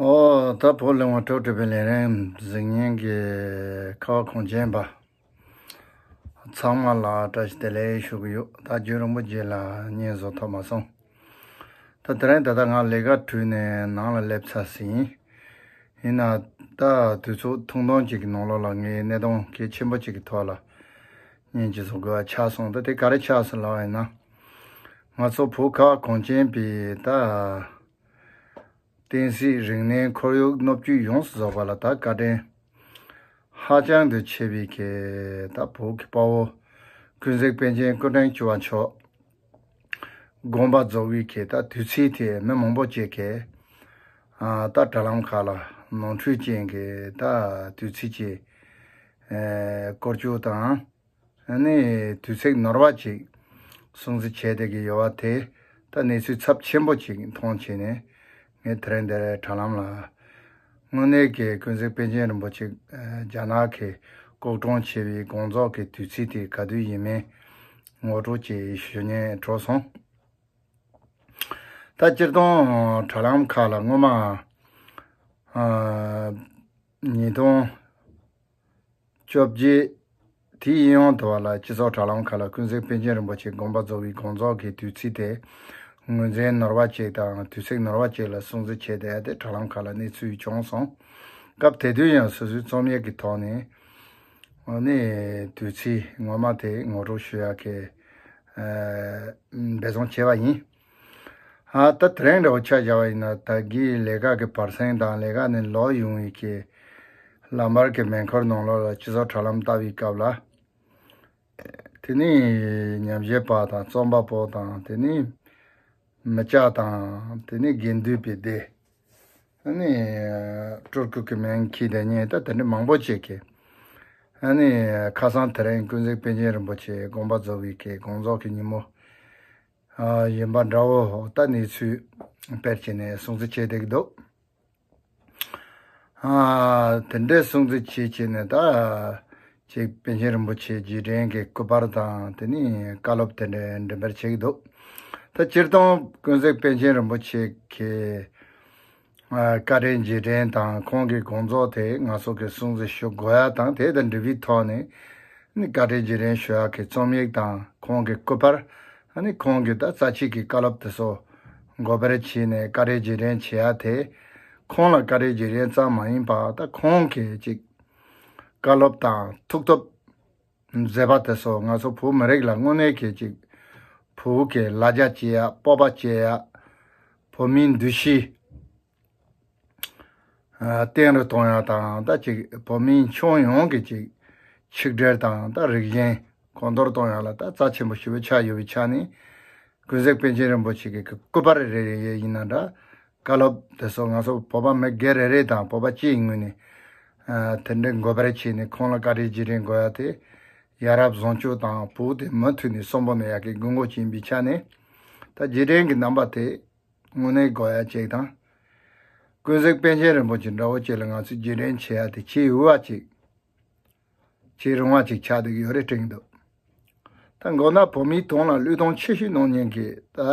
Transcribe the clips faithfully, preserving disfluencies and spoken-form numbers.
ཨོ། ད་བོད་གླིང་བ་སྤྲོ་སྤྲོ་བའི་ལས་རིམ་གཟིགས་མཁན་གྱི་ཁ་བ་གངས་ཅན་པ་ཚང་མ་ལ་བཀྲ་ཤིས་བདེ་ལེགས་ཞུ་གི་ཡོད། ད་རྒྱུན་རིང་པོ་རྗེས་ལ་བརྙན་བཟོ་ཐུབ་མ་སོང་། ད་དེ་རིང་ད་ལྟ་ང་ལས་ཀ་གྲུལ་ནས་ནང་ལ་སླེབས་ཚར་ཟིན། ཡིན་ན་ད་དུས་ཚོད་ཐུང་ཐུང་ཅིག་གི་ནང་ལོགས་ལ་ངའི་གནད་དོན་གལ་ཆེན་པོ་ཅིག་གི་ཐོག་ལ་བརྙན་ཅིག་བཟོ་དགོས་པ་ཆགས་སོང་། ད་དེ་ག་རེ་ཆགས་སོང་ལབ་པ་ཡིན་ན། ང་ཚོ་བོད་ཁ་བ་གངས་ཅན་པའི་ད་བསྟན་སྲིད་རིག་གནས་ཁོར་ཡུག་སྣོད་བཅུད་ཡོངས་སུ་རྫོགས་པ་ལ་ད་བཀའ་དྲིན་ཧ་ཅང་དུ་ཆེ་བའི་གི་ད་བོད་ཀྱི་དཔའ་བོ་ཀུན་གཟིགས་པཎ་ཆེན་སྐུ་ཕྲེང་བཅུ་པ་མཆོག་དགོངས་པ་རྫོགས་པའི་གི་ད་དུས་ཚིགས་དེ་མི་མང་པོ་ཅིག་གིས་ཨ་ད་དྲ་ལམ་ཁག་ལ་ནོར་འཁྲུལ་ཅན་གྱི་ད་དུས་ཚིགས་ཀྱི་ཨེ་སྐོར་སྐྱོད་དང་། ཨ་ནི་དུས་ཚིགས་ནོར་བ་ཅིག་སྲུང་བརྩི་བྱས་བསྡད་ཀྱི་ཡོད་པ་དེ་ད་གནས་ཚུལ་ཚབས་ཆེན་པོ་ཅིག་མཐོང་བྱས་ནས་ངས་དེ་རིང་འདིར་དྲ་ལམ་ལ་དངོས་གནས་ཀྱི་ཀུན་གཟིགས་པཎ་ཆེན་རིན་པོ་ཆེ་ཨ་རྒྱ་ནག་གི་ལྐོག་གྲོང་ཆེ་བའི་དགོངས་རྫོགས་ཀྱི་དུས་ཚིགས་དེ་ག་དུས་ཡིན་མིན་ངོ་སྤྲོད་ཅིག་ཞུ་སྙིང་བྲོ་སོང་། ད་སྤྱིར་བཏང་དྲ་ལམ་ཁག་ལ་སྔོན་མ་ཨ་ཉིས་སྟོང་བཅོ་བརྒྱད་དེའི་ཡིན་ཡང་དུ་བ་ལ་སྤྱི་ཚོགས་དྲ་ལམ་ཁག་ལ་ཀུན་གཟིགས་པཎ་ཆེན་རིན་པོ་ཆེ་དགོངས་པ་རྫོགས་པའི་དགོངས་རྫོགས་ཀྱི་དུས་ཚིགས་དེ་ངོས་འཛིན་ནོར་བ་ཅིག་དང་དུས་ཚིགས་ནོར་བ་ཅིག་ལ་སྲུང་བརྩི་བྱས་ཏེ་དེ་དྲ་ལམ་ཁག་ལ་གནས་ཚུལ་བྱུང་སོང་། སྐབས་དེ་དུས་ཡང་སོ་སོའི་རྩོམ་ཡིག་གི་ཐོག་ནས་ཨ་ནི་དུས་ཚིགས་ངོ་མ་དེ་ངོ་སྤྲོད་ཞུ་ཡག་གི་ཨ་འབད་བརྩོན་བྱས་པ་ཡིན། ཨ་ད་དེ་རིང་འདྲ་བོ་ཆ་བཞག་པ་ཡིན་ན་ད་གིན་ལས་ཀ་གི་བར་གསེང་དང་ལས་ཀ་ནས་ལོག་ཡོང་བའི་གི་ལམ་བར་གྱི་མེ་འཁོར་ནང་ལོགས་ལ་སྤྱི་ཚོགས་དྲ་ལམ་ལྟ་བའི་སྐབས་ལ། དེ་ནས་ཉམས་ཞིབ་པ་དང་རྩོམ་པ་པོ་དང་དེ་ནས་མི་སྐྱ་དང་དེ་ནས་དགེ་འདུན་པའི་སྡེ། ཨ་ནི་སྤྲུལ་སྐུ་གི་མིང་འཁྱེར་བསྡད་མཁན་ད་དེ་འདྲ་མང་པོ་ཅིག་གིས་ཨ་ནི་ཁ་སང་དེ་རིང་ཀུན་གཟིགས་པཎ་ཆེན་རིན་པོ་ཆེ་དགོངས་པ་རྫོགས་པའི་གི་དགོངས་རྫོགས་ཀྱི་ཉིན་མོ་ཨ་ཡིན་པ་འདྲ་བོ་ད་གནས་ཚུལ་སྤེལ་བྱས་ནས་སྲུང་བརྩི་བྱས་བསྡད་ཀྱི་འདུག་ཨ་དེ་འདྲའི་སྲུང་བརྩི་བྱེད་བྱས་ནས་ད་ཅིག་པཎ་ཆེན་རིན་པོ་ཆེ་རྗེས་དྲན་གྱི་སྐུ་པར་དང་དེ་ནས་བཀའ་སློབ་དེ་འདྲ་འགྲེམས་སྤེལ་བྱེད་ཀྱི་འདུག་ད་སྤྱིར་བཏང་ཀུན་གཟིགས་པཎ་ཆེན་རིན་པོ་ཆེ་གི་ཨ་བཀའ་དྲིན་རྗེས་དྲན་དང་ཁོང་གི་དགོངས་རྫོགས་དེ་ང་ཚོ་གི་སྲུང་བརྩི་ཞུ་དགོས་ཡ་དང་དེ་དང་འབྲེལ་བའི་ཐོག་ནས་ནི་བཀའ་དྲིན་རྗེས་དྲན་ཞུ་ཡ་གི་རྩོམ་ཡིག་དང་ཁོང་གི་སྐུ་པར། ཨ་ནི་ཁོང་གི་ད་རྩ་ཆེ་གི་བཀའ་སློབ་དེ་ཚོ་འགོ་དཔོན་བྱས་ནས་བཀའ་དྲིན་རྗེས་དྲན་བྱེད་ཡ་དེ། ཁོང་ལ་བཀའ་དྲིན་རྗེས་དྲན་ཙམ་མ་ཡིན་པར་ད་ཁོང་གི་ཅིག་བཀའ་སློབ་དང་ཐུགས་སྟོབས་མཛད་པ་དེ་ཚོ་ང་ཚོ་བོད་མི་རིགས་ལ་དངོས་གནས་ཀྱི་ཅིག་བོད་ཀྱི་ལ་རྒྱ་སྐྱེ་ཡ་སྤོབས་པ་སྐྱེ་ཡ། བོད་མིའི་འདུ་ཤེས། ཨ་བརྟན་རུ་གཏོང་ཡག་དང་ད་ཅིག་བོད་མིའི་ཁྱོན་ཡོངས་ཀྱི་ཅིག་ཆིག་སྒྲིལ་དང་ད་རིགས་ཞེན་གོང་མཐོར་གཏོང་ཡག་ལ་ད་རྩ་ཆེན་པོ་ཞེ་པོ་ཆགས་ཡོད་པའི་ཆ་ནས། ཀུན་གཟིགས་པཎ་ཆེན་རིན་པོ་ཆེ་གི་སྐུ་པར་རེ་རེ་ཡིན་ན་འདྲ། བཀའ་སློབ་དེ་ཚོ་ང་ཚོ་བོད་པ་མི་སྒེར་རེ་རེ་དང་བོད་པ་སྤྱིའི་ངོས་ནས་ཨ་དེ་འདྲའི་འགོ་དཔོན་བྱས་ནས་ཁོང་ལ་བཀའ་དྲིན་རྗེས་དྲན་དགོས་ཡ་དེ། ཡ་རབས་བཟང་སྤྱོད་དང་བོད་དེ་མུ་མཐུད་ནས་གསོན་པོ་གནས་ཡག་གི་དགོས་མཁོ་ཅིག་ཡིན་པའི་ཆ་ནས། ད་རྗེས་དྲན་གྱི་རྣམ་པ་དེ། དངོས་གནས་དགོས་ཡ་ཅིག་དང་། ཀུན་གཟིགས་པཎ་ཆེན་རིན་པོ་ཆེ་འདྲ་བོ་ཅིག་ལ་ང་ཚོས་རྗེས་དྲན་བྱེད་ཡ་དེ་བྱེད་འོས་པ་ཅིག་བྱེད་རུང་བ་ཅིག་ཆགས་བསྡད་ཀྱི་ཡོད་རེད་དྲན་གྱི་འདུག་ད་མདོར་ན་བོད་མིའི་དོན་ལ་བློས་གཏོང་ཆེ་ཤོས་གནང་མཁན་གྱི་ད་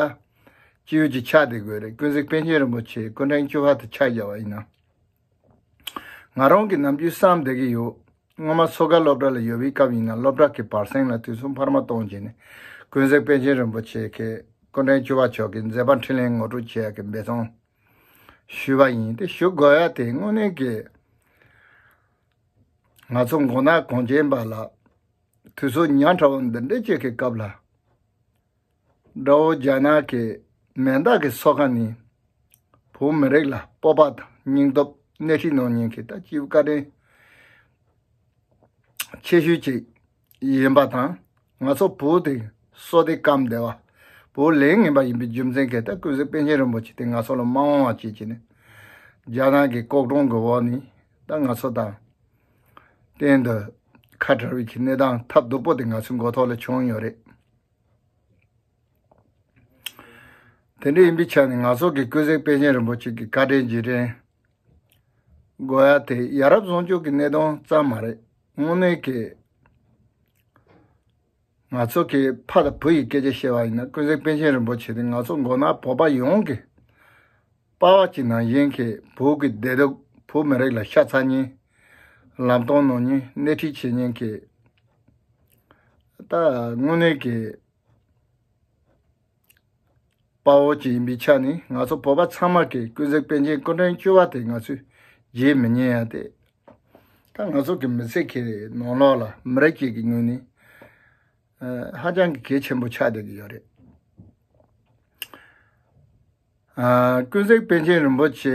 སྤྱི་འོས་ཅིག་ཆགས་བསྡད་ཀྱི་ཡོད་རེད། ཀུན་གཟིགས་པཎ་ཆེན་རིན་པོ་ཆེ་སྐུ་ཕྲེང་བཅུ་པ་དེ་ཆ་བཞག་པ་ཡིན་ན། ང་རང་གིས་ནམ་རྒྱུན་བསམ་བསྡད་ཀྱི་ཡོད། སྔོན་མ་མཚོ་ཁ་སློབ་གྲྭ་ལ་ཡོད་པའི་སྐབས་ཡིན་ན་སློབ་གྲྭ་གི་བར་གསེང་ལ་དུས་མཚམས་འཕར་མ་གཏོང་བྱས་ནས་ཀུན་གཟིགས་པཎ་ཆེན་རིན་པོ་ཆེ་གི་སྐུ་ཕྲེང་བཅུ་པ་མཆོག་གི་མཛད་པ་འཕྲིན་ལས་ངོ་སྤྲོད་བྱེད་ཡག་གི་འབད་བརྩོན་ཞུས་པ་ཡིན། དེ་ཞུ་དགོས་ཡ་དེ་དངོས་གནས་ཀྱི་ང་ཚོ་མགོ་ནག་གངས་ཅན་པ་ལ་དུས་ཚོད་ཉག་ཕྲ་བོ་འདི་འདྲ་ཅིག་གི་སྐབས་ལ། དགྲ་བོ་རྒྱ་ནག་གི་མེ་མདའ་གི་སོ་ཁ་ནས་བོད་མི་རིགས་ལ་སྤོབས་པ་དང་སྙིང་སྟོབས་སྣེ་ཁྲིད་གནང་མཁན་གྱི་ད་སྤྱི་བོ་བཀའ་དྲིན་ཆེ་ཤོས་ཅིག་ཡིན་པ་དང་། ང་ཚོ་བོད་དེ་བསོད་བདེ་སྐམ་བདེ་བ། བོད་ལས་ངན་པ་ཡིན་པའི་རྒྱུ་མཚན་གྱིས་ད་ཀུན་གཟིགས་པཎ་ཆེན་རིན་པོ་ཆེ་དེ་ང་ཚོ་ལ་མ་འོང་བ་བྱེད་ཀྱི་ནས། རྒྱ་ནག་གི་ལྐོག་གྲོང་གི་འོག་ནས་ད་ང་ཚོ་དང་གཏན་དུ་ཁ་བྲལ་བའི་གི་གནས་སྟངས་ཐབས་སྡུག་པོ་དེ་ང་ཚོའི་མགོ་ཐོག་ལ་བྱུང་ཡོད་རེད། དེ་འདྲ་ཡིན་པའི་ཆ་ནས་ང་ཚོ་གི་ཀུན་གཟིགས་པཎ་ཆེན་རིན་པོ་ཆེ་གི་བཀའ་དྲིན་རྗེས་དྲན་དགོས་ཡ་དེ་ཡ་རབས་བཟང་སྤྱོད་ཀྱི་གནད་དོན་ཙམ་མ་རེད། དངོས་གནས་ཀྱི་ང་ཚོ་གི་ཕ་དང་བུ་ཡི་སྐད་ཆ་བཤད་པ་ཡིན་ན་ཀུན་གཟིགས་པཎ་ཆེན་རིན་པོ་ཆེ་དེ་ང་ཚོ་མགོ་ནག་བོད་པ་ཡོངས་ཀྱི་ པ་བ་གཅིག་ནང་བཞིན་གྱི་བོད་ཀྱི་བདེ་སྡུག་བོད་མི་རིགས་ལ་ཤ་ཚ་མཁན། ལམ་སྟོན་གནང་མཁན། སྣེ་ཁྲིད་བྱེད་མཁན་གྱི་ད་དངོས་གནས་ཀྱི་དཔའ་བོ་ཅིག་ཡིན་པའི་ཆ་ནས། ང་ཚོ་བོད་པ་ཚང་མ་གིས་ཀུན་གཟིགས་པཎ་ཆེན་སྐུ་ཕྲེང་བཅུ་པ་དེ་ང་ཚོས་བརྗེད་མི་ཉན་ཡ་དེ། ད་ང་ཚོ་གི་མི་ཚེ་གི་ནང་ལོགས་ལ་མི་རིགས་གཅིག་གི་ངོས་ནས་ཨ་ཧ་ཅང་གི་གལ་ཆེན་པོ་ཆགས་བསྡད་ཀྱི་ཡོད་རེད། ཨ་ཀུན་གཟིགས་པཎ་ཆེན་རིན་པོ་ཆེ་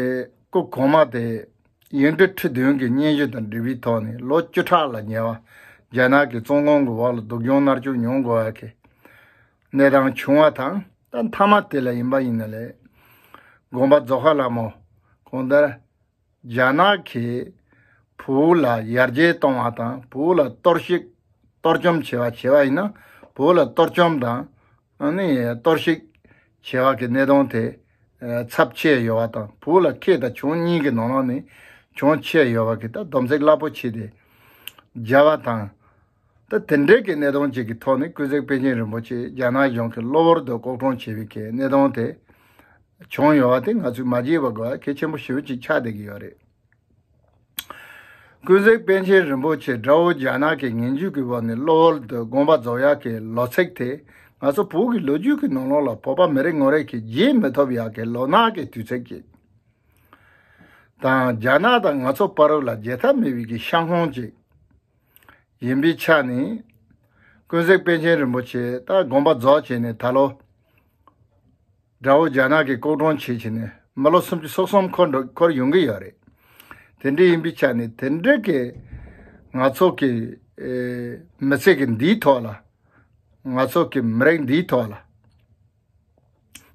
སྐུ་གོང་མ་དེ་ཡིག་འབྲུ་ཁྲི་བདུན་གྱི་སྙན་ཞུ་དང་འབྲེལ་བའི་ཐོག་ནས་ལོ་བཅུ་ཕྲག་ལ་ཉེ་བ་རྒྱ་ནག་གི་བཙོན་ཁང་གི་འོག་ལ་སྡུག་སྦྱོང་མནར་གཅོད་མྱོང་དགོས་པ་གི་གནས་སྟངས་བྱུང་བ་དང་། ད་མཐའ་མ་དེ་ལ་ཡིན་པ་ཡིན་ན་ལས་དགོངས་པ་རྫོགས་ཁ་ལ་མོ་གང་ལྟར་རྒྱ་ནག་གིས་བོད་ལ་ཡར་རྒྱས་གཏོང་བ་དང་། བོད་ལ་གཏོར་བཤིག་གཏོར་བཅོམ་བྱས་པ་བྱས་པ་ཡིན་ན། བོད་ལ་གཏོར་བཅོམ་དང་ཨ་ནི་གཏོར་བཤིག་བྱས་པ་གི་གནད་དོན་དེ་ཨ་ཚབས་ཆེ་ཡོད་པ་དང་། བོད་ལ་ཁེ་དང་གྱོང་གཉིས་ཀྱི་ནང་ལོགས་ནས་གྱོང་ཆེ་ཡོད་པ་གི་ད་སྡོམ་ཚིག་རླབས་པོ་ཆེ་དེ་སྦྱར་བ་དང་། ད་དེ་འདྲའི་གི་གནད་དོན་ཅིག་གི་ཐོག་ནས་ཀུན་གཟིགས་པཎ་ཆེན་རིན་པོ་ཆེ་རྒྱ་ནག་གཞུང་གི་གློ་བུར་དུ་ལྐོག་གྲོང་བྱས་པའི་གི་གནད་དོན་དེ་བྱུང་ཡོད་པ་དེ་ང་ཚོས་མ་བརྗེད་པ་དགོས་པ་གལ་ཆེན་པོ་ཞེ་པོ་ཅིག་ཆགས་བསྡད་ཀྱི་ཡོད་རེད། ཀུན་གཟིགས་པཎ་ཆེན་རིན་པོ་ཆེ་དགྲ་བོ་རྒྱ་ནག་གི་ངན་ཇུས་ཀྱི་འོག་ནས་གློ་བུར་དུ་དགོངས་པ་རྫོགས་ཡག་གི་ལོ་ཚིགས་དེ། ང་ཚོ་བོད་ཀྱི་ལོ་རྒྱུས་ཀྱི་ནང་ལོགས་ལ་བོད་པ་མི་རེ་ངོ་རེ་གིས་བརྗེད་མི་ཐུབ་ཡག་གི་ལོ་ནག་གི་དུས་ཚིགས་ཅིག་དང་། རྒྱ་ནག་དང་ང་ཚོ་བར་ལ་བརྗེད་ཐབས་མེད་པའི་གི་ཤ་ཁོང་ཅིག་ཡིན་པའི་ཆ་ནས། ཀུན་གཟིགས་པཎ་ཆེན་རིན་པོ་ཆེ་ད་དགོངས་པ་རྫོགས་བྱས་ནས་ད་ལོ་དགྲ་བོ་རྒྱ་ནག་གིས་ལྐོག་གྲོང་བྱེད་བྱས་ནས་མི་ལོ་སུམ་ཅུ་སོ་གསུམ་འཁོར་འགྲོ་འཁོར་ཡོང་གི་ཡོད་རེད། དེ་འདྲ་ཡིན་པའི་ཆ་ནས་དེ་འདྲ་གི་ང་ཚོ་གི་ཨེ་མི་ཚེ་གི་འདིའི་ཐོག་ལ། ང་ཚོ་གི་མི་རིགས་འདིའི་ཐོག་ལ།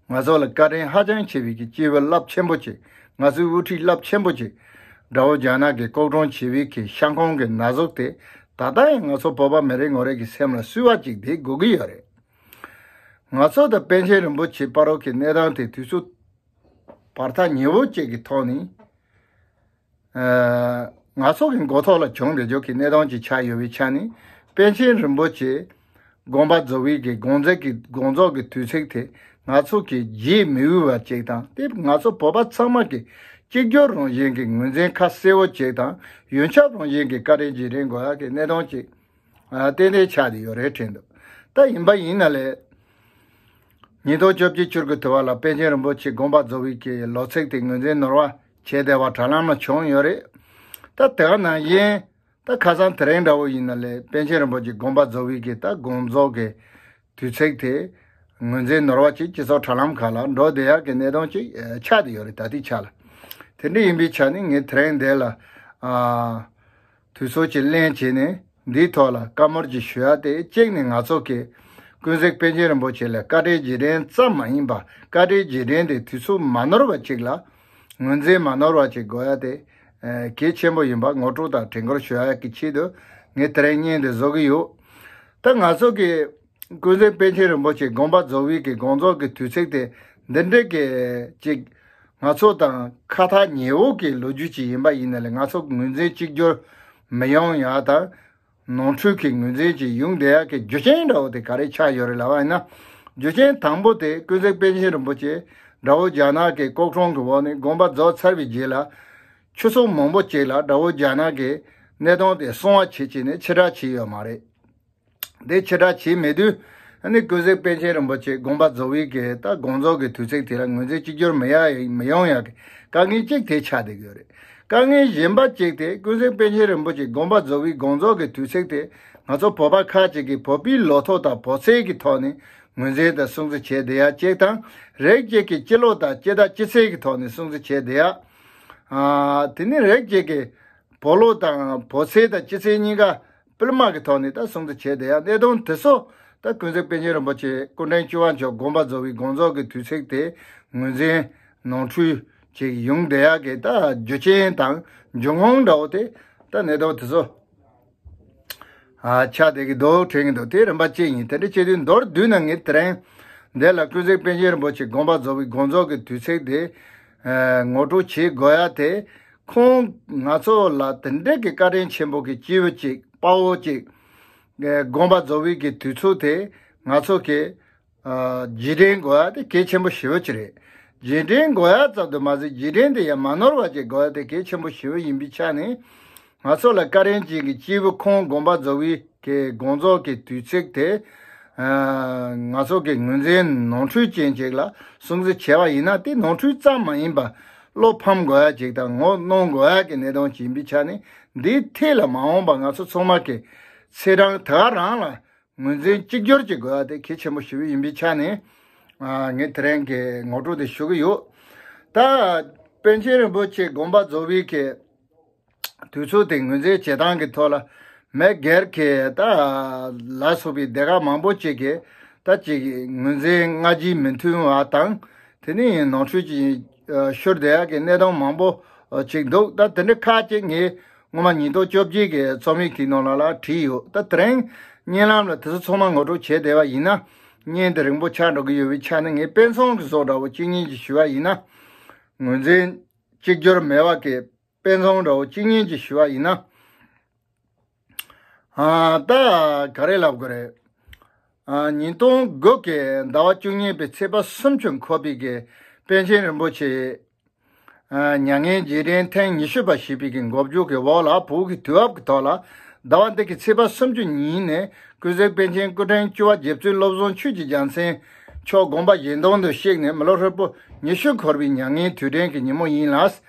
ང་ཚོ་ལ་བཀའ་དྲིན་ཧ་ཅང་ཆེ་བའི་གི་སྐྱེས་བུ་རླབས་ཆེན་པོ་ཅིག་ང་ཚོའི་དབུ་ཁྲིད་རླབས་ཆེན་པོ་ཅིག་དགྲ་བོ་རྒྱ་ནག་གིས་ལྐོག་གྲོང་བྱེད་པའི་གི་ཤ་ཁོང་གི་ན་ཟུག་དེ་ད་ལྟ་ཡང་ང་ཚོ་བོད་པ་མི་རེ་ངོ་རེ་གི་སེམས་ལ་གསོས་པ་ཅིག་དེ་དགོས་ཀྱི་ཡོད་རེད། ང་ཚོ་དང་པཎ་ཆེན་རིན་པོ་ཆེ་བར་གྱི་གནས་སྟངས་དེ་དུས་ཚོད་བར་ཐག་ཉེ་བོ་ཅིག་གི་ཐོག་ནས། ཨ་ང་ཚོ་གི་མགོ་ཐོག་ལ་བྱུང་བསྡད་རྒྱུ་གི་གནད་དོན་ཅིག་ཆགས་ཡོད་པའི་ཆ་ནས། པཎ་ཆེན་རིན་པོ་ཆེ་དགོངས་པ་རྫོགས་པའི་གི་དགོངས་རྫོགས་ཀྱི་དགོངས་རྫོགས་ཀྱི་དུས་ཚིགས་དེ་ང་ཚོ་གིས་བརྗེད་མི་འོས་པ་ཅིག་དང་། དེ་ང་ཚོ་བོད་པ་ཚང་མ་གི་གཅིག་གྱུར་རང་བཞིན་གྱི་ངོས་འཛིན་ཁ་གསལ་བོ་ཅིག་དང་། ཡོན་ཆབ་རང་བཞིན་གྱི་བཀའ་དྲིན་རྗེས་དྲན་དགོས་ཡག་གི་གནད་དོན་ཅིག་ཨ་ཏན་ཏན་ཆགས་བསྡད་ཡོད་རེད་དྲན་འདུག་ད་ཡིན་པ་ཡིན་ན་ལས། ཉིས་སྟོང་བཅོ་བརྒྱད་ཕྱི་ཟླ་དུ་བ་ལ་པཎ་ཆེན་རིན་པོ་ཆེ་དགོངས་པ་རྫོགས་པའི་གི་ལོ་ཚིགས་དེ་ངོས་འཛིན་ནོར་བ་བྱས་བསྡད་པ་དྲ་ལམ་ལ་བྱུང་ཡོད་རེད། ད་དེ་ག་ནང་བཞིན་ད་ཁ་སང་དེ་རིང་འདྲ་བོ་ཡིན་ན་ལས། པཎ་ཆེན་རིན་པོ་ཆེ་དགོངས་པ་རྫོགས་པའི་གི་ད་དགོངས་རྫོགས་གི་དུས་ཚིགས་དེ་ངོས་འཛིན་ནོར་བ་ཅིག་སྤྱི་ཚོགས་དྲ་ལམ་ཁག་ལ་འགྲོ་བསྡད་ཡག་གི་གནད་དོན་ཅིག་ཨ་ཆགས་བསྡད་ཡོད་རེད། ད་ལྟའི་ཆ་ལ། དེ་འདྲ་ཡིན་པའི་ཆ་ནས་ངས་དེ་རིང་འདི་ལ་ཨ། དུས་ཚོད་ཅིག་ལེན་བྱས་ནས་འདིའི་ཐོག་ལ་བཀའ་མོལ་ཅིག་ཞུ་ཡ་དེ། གཅིག་ནས་ང་ཚོ་གི་ཀུན་གཟིགས་པཎ་ཆེན་རིན་པོ་ཆེ་ལ་བཀའ་དྲིན་རྗེས་དྲན་ཙམ་མ་ཡིན་པ། བཀའ་དྲིན་རྗེས་དྲན་དེ་དུས་ཚོད་མ་ནོར་བ་ཅིག་ལ་ངོས་འཛིན་མ་ནོར་བ་ཅིག་དགོས་ཡ་དེ་ཨ་གལ་ཆེན་པོ་ཡིན་པ་ངོ་སྤྲོད་དང་དྲན་སྐུལ་ཞུ་ཡ་གི་ཆེད་དུ་ངས་དེ་རིང་བརྙན་འདི་བཟོ་གི་ཡོད། ད་ང་ཚོ་གི་ཀུན་གཟིགས་པཎ་ཆེན་རིན་པོ་ཆེ་དགོངས་པ་རྫོགས་པའི་གི་དགོངས་རྫོགས་ཀྱི་དུས་ཚིགས་དེ་འདི་འདྲའི་གི་ཅིག་ང་ཚོ་དང་ཁ་ཐག་ཉེ་བོ་གི་ལོ་རྒྱུས་ཅིག་ཡིན་པ་ཡིན་ན་ལས། ང་ཚོ་ངོས་འཛིན་གཅིག་གྱུར་མི་ཡོང་ཡ་དང་། ནོར་འཁྲུལ་གྱི་ངོས་འཛིན་ཅིག་ཡོང་བསྡད་ཡ་གི་རྒྱུ་རྐྱེན་འདྲ་བོ་དེ་ག་རེ་ཆགས་ཡོད་རེད་ལབ་པ་ཡིན་ན། རྒྱུ་རྐྱེན་དང་པོ་དེ་ཀུན་གཟིགས་པཎ་ཆེན་རིན་པོ་ཆེ་དགྲ་བོ་རྒྱ་ནག་གི་ལྐོག་གྲོང་གི་འོག་ནས་དགོངས་པ་རྫོགས་ཚར་བའི་རྗེས་ལ། ཆུ་ཚོད་མང་པོ་ཅིག་ལ་དགྲ་བོ་རྒྱ་ནག་གིས་གནད་དོན་དེ་གསང་བ་བྱེད་བྱས་ནས་ཕྱིར་བསྒྲགས་བྱས་ཡོད་མ་རེད། དེ་ཕྱིར་བསྒྲགས་བྱས་མེད་དུས། ཨ་ནི་ཀུན་གཟིགས་པཎ་ཆེན་རིན་པོ་ཆེ་དགོངས་པ་རྫོགས་པའི་གི་ད་དགོངས་རྫོགས་ཀྱི་དུས་ཚིགས་དེ་ལ་ངོས་འཛིན་གཅིག་གྱུར་མི་ཡ་མི་ཡོང་ཡ་གི་དཀའ་ངལ་གཅིག་དེ་ཆགས་བསྡད་ཀྱི་ཡོད་རེད། དཀའ་ངལ་གཞན་པ་གཅིག་དེ་ཀུན་གཟིགས་པཎ་ཆེན་རིན་པོ་ཆེ་དགོངས་པ་རྫོགས་པའི་དགོངས་རྫོགས་ཀྱི་དུས་ཚིགས་དེ་ང་ཚོ་བོད་པ་ཁག་ཅིག་གིས་བོད་པའི་ལོ་ཐོ་དང་བོད་ཚེས་ཀྱི་ཐོག་ནས་ངོས་འཛིན་དང་སྲུང་བརྩི་བྱས་བསྡད་ཡ་གཅིག་དང་། རིགས་གཅིག་གིས་སྤྱི་ལོ་དང་སྤྱི་ཟླ་སྤྱི་ཚེས་ཀྱི་ཐོག་ནས་སྲུང་བརྩི་བྱས་བསྡད་ཡ། ཨ་དེ་ནས་རིགས་གཅིག་གིས་བོད་ལོ་དང་བོད་ཚེས་དང་སྤྱི་ཚེས་གཉིས་ཀ་པུལ་མ་གི་ཐོག་ནས་ད་སྲུང་བརྩི་བྱས་བསྡད་ཡ། གནད་དོན་དེ་ཚོ་ད་ཀུན་གཟིགས་པཎ་ཆེན་རིན་པོ་ཆེ་སྐུ་ཕྲེང་བཅུ་པ་མཆོག་དགོངས་པ་རྫོགས་པའི་དགོངས་རྫོགས་ཀྱི་དུས་ཚིགས་དེ་ངོས་འཛིན་ནོར་འཁྲུལ་ཅིག་ཡོང་བསྡད་ཡ་གི་ད་རྒྱུ་རྐྱེན་དང་འབྱུང་ཁུངས་འདྲ་བོ་དེ། ད་གནད་དོན་དེ་ཚོ་ཨ་ཆགས་བསྡད་ཀྱི་འདུག་དྲན་གྱི་འདུག་དེ་རིམ་པ་གཅིག་ཡིན། དེ་འདྲ་བྱེད་དུས་མདོར་བསྡུས་ན། ངས་དེ་རིང་འདི་ལ་ཀུན་གཟིགས་པཎ་ཆེན་རིན་པོ་ཆེ་དགོངས་པ་རྫོགས་པའི་དགོངས་རྫོགས་ཀྱི་དུས་ཚིགས་དེ་ཨ་ངོ་སྤྲོད་བྱེད་དགོས་ཡ་དེ། ཁོང་ང་ཚོ་ལ་དེ་འདྲའི་གི་བཀའ་དྲིན་ཆེན་པོ་གི་སྐྱེས་བུ་གཅིག་དཔའ་བོ་གཅིག་ཨ་དགོངས་པ་རྫོགས་པའི་གི་དུས་ཚོད་དེ་ང་ཚོ་གི་ཨ་རྗེས་དྲན་དགོས་ཡ་དེ་གལ་ཆེན་པོ་ཞེ་པོ་ཅིག་རེད། རྗེས་དྲན་དགོས་ཡ་ཙམ་དུ་མ་ཟད། རྗེས་དྲན་དེ་ཡང་མ་ནོར་བ་ཅིག་དགོས་ཡ་དེ་གལ་ཆེན་པོ་ཞེ་པོ་ཡིན་པའི་ཆ་ནས། ང་ཚོ་ལ་བཀའ་དྲིན་ཅན་གྱི་སྐྱེས་བུ་ཁོང་དགོངས་པ་རྫོགས་པའི་གི་དགོངས་རྫོགས་ཀྱི་དུས་ཚིགས་དེ། ཨ། ང་ཚོ་གི་ངོས་འཛིན་ནོར་འཁྲུལ་ཅན་ཅིག་ལ་སྲུང་བརྩི་བྱས་པ་ཡིན་ན། དེ་ནོར་འཁྲུལ་ཙམ་མ་ཡིན་པ། བློ་ཕམ་དགོས་ཡ་ཅིག་དང་ངོ་གནོང་དགོས་ཡ་གི་གནད་དོན་ཅིག་ཡིན་པའི་ཆ་ནས། འདིའི་ཐད་ལ་མ་འོངས་པ་ང་ཚོ་ཚང་མ་གི་ཚེས་གྲངས་དེ་ག་རང་ལ་ངོས་འཛིན་གཅིག་གྱུར་ཅིག་དགོས་ཡ་དེ་གལ་ཆེན་པོ་ཞེ་པོ་ཡིན་པའི་ཆ་ནས། ཨ། ངས་དེ་རིང་གི་ངོ་སྤྲོད་དེ་ཞུ་གི་ཡོད། ད་པཎ་ཆེན་རིན་པོ་ཆེ་དགོངས་པ་རྫོགས་པའི་གི་དུས་ཚོད་དེ་ངོས་འཛིན་བྱེད་སྟངས་ཀྱི་ཐོག་ལ། མི་སྒེར་གྱི་ད་ལ་སོགས་པའི་སྡེ་ཁག་མང་པོ་ཅིག་གིས་ད་ཅིག་ངོས་འཛིན་སྔ་རྗེས་མི་མཐུན་པ་དང་། དེ་ནས་ནོར་འཁྲུལ་ཅིག་ཤོར་བསྡད་ཡག་གི་གནས་སྟངས་མང་པོ་ཅིག་འདུག་ད་དེ་འདྲ་ཁག་ཅིག་ངས་སྔོན་མ་ཉིས་སྟོང་བཅོ་བརྒྱད་ཀྱི་རྩོམ་ཡིག་དེའི་ནང་ལ་ལ་བྲིས་ཡོད། ད་དེ་རིང་བརྙན་ལམ་ལ་དེ་ཚོ་ཚང་མ་ངོ་སྤྲོད་བྱས་བསྡད་པ་ཡིན་ན། བརྙན་དེ་རིང་པོ་ཆགས་འགྲོ་གི་ཡོད་པའི་ཆ་ནས། ངས་དཔེ་མཚོན་གྱི་བཟོ་འདྲ་བོ་གཅིག་གཉིས་ཅིག་ཞུ་བ་ཡིན་ན། ངོས་འཛིན་གཅིག་གྱུར་མེད་པ་གི་དཔེ་མཚོན་འདྲ་བོ་གཅིག་གཉིས་ཅིག་ཞུ་བ་ཡིན་ན། ཨ། ད་ག་རེ་ལབ་དགོས་རེད། ཨ། ཉིས་སྟོང་དགུ་གི་ཟླ་བ་བཅུ་གཉིས་པའི་ཚེས་པ་སུམ་ཅུ་འཁོད་པའི་གི་པཎ་ཆེན་རིན་པོ་ཆེ། ཨ། མྱ་ངན་རྗེས་དྲན་ཐེངས་ཉི་ཤུ་པ་ཞེས་པའི་གི་འགོ་བརྗོད་ཀྱི་འོག་ལ། བོད་ཀྱི་དུས་བབ་ཀྱི་ཐོག་ལ། ཟླ་བ་འདི་གི་ཚེས་པ་སུམ་ཅུ་ཉིན་ནས་ཀུན་གཟིགས་པཎ་ཆེན་སྐུ་ཕྲེང་བཅུ་པ་རྗེ་བཙུན་བློ་བཟང་ཆོས་ཀྱི་རྒྱལ་མཚན་མཆོག་དགོངས་པ་གཞན་དོན་དུ་གཤེགས་ནས་མི་ལོ་ཧྲིལ་པོ་ཉི་ཤུ་འཁོར་བའི་མྱ་ངན་དུས་དྲན་གྱི་ཉིན་མོ་ཡིན་ལ།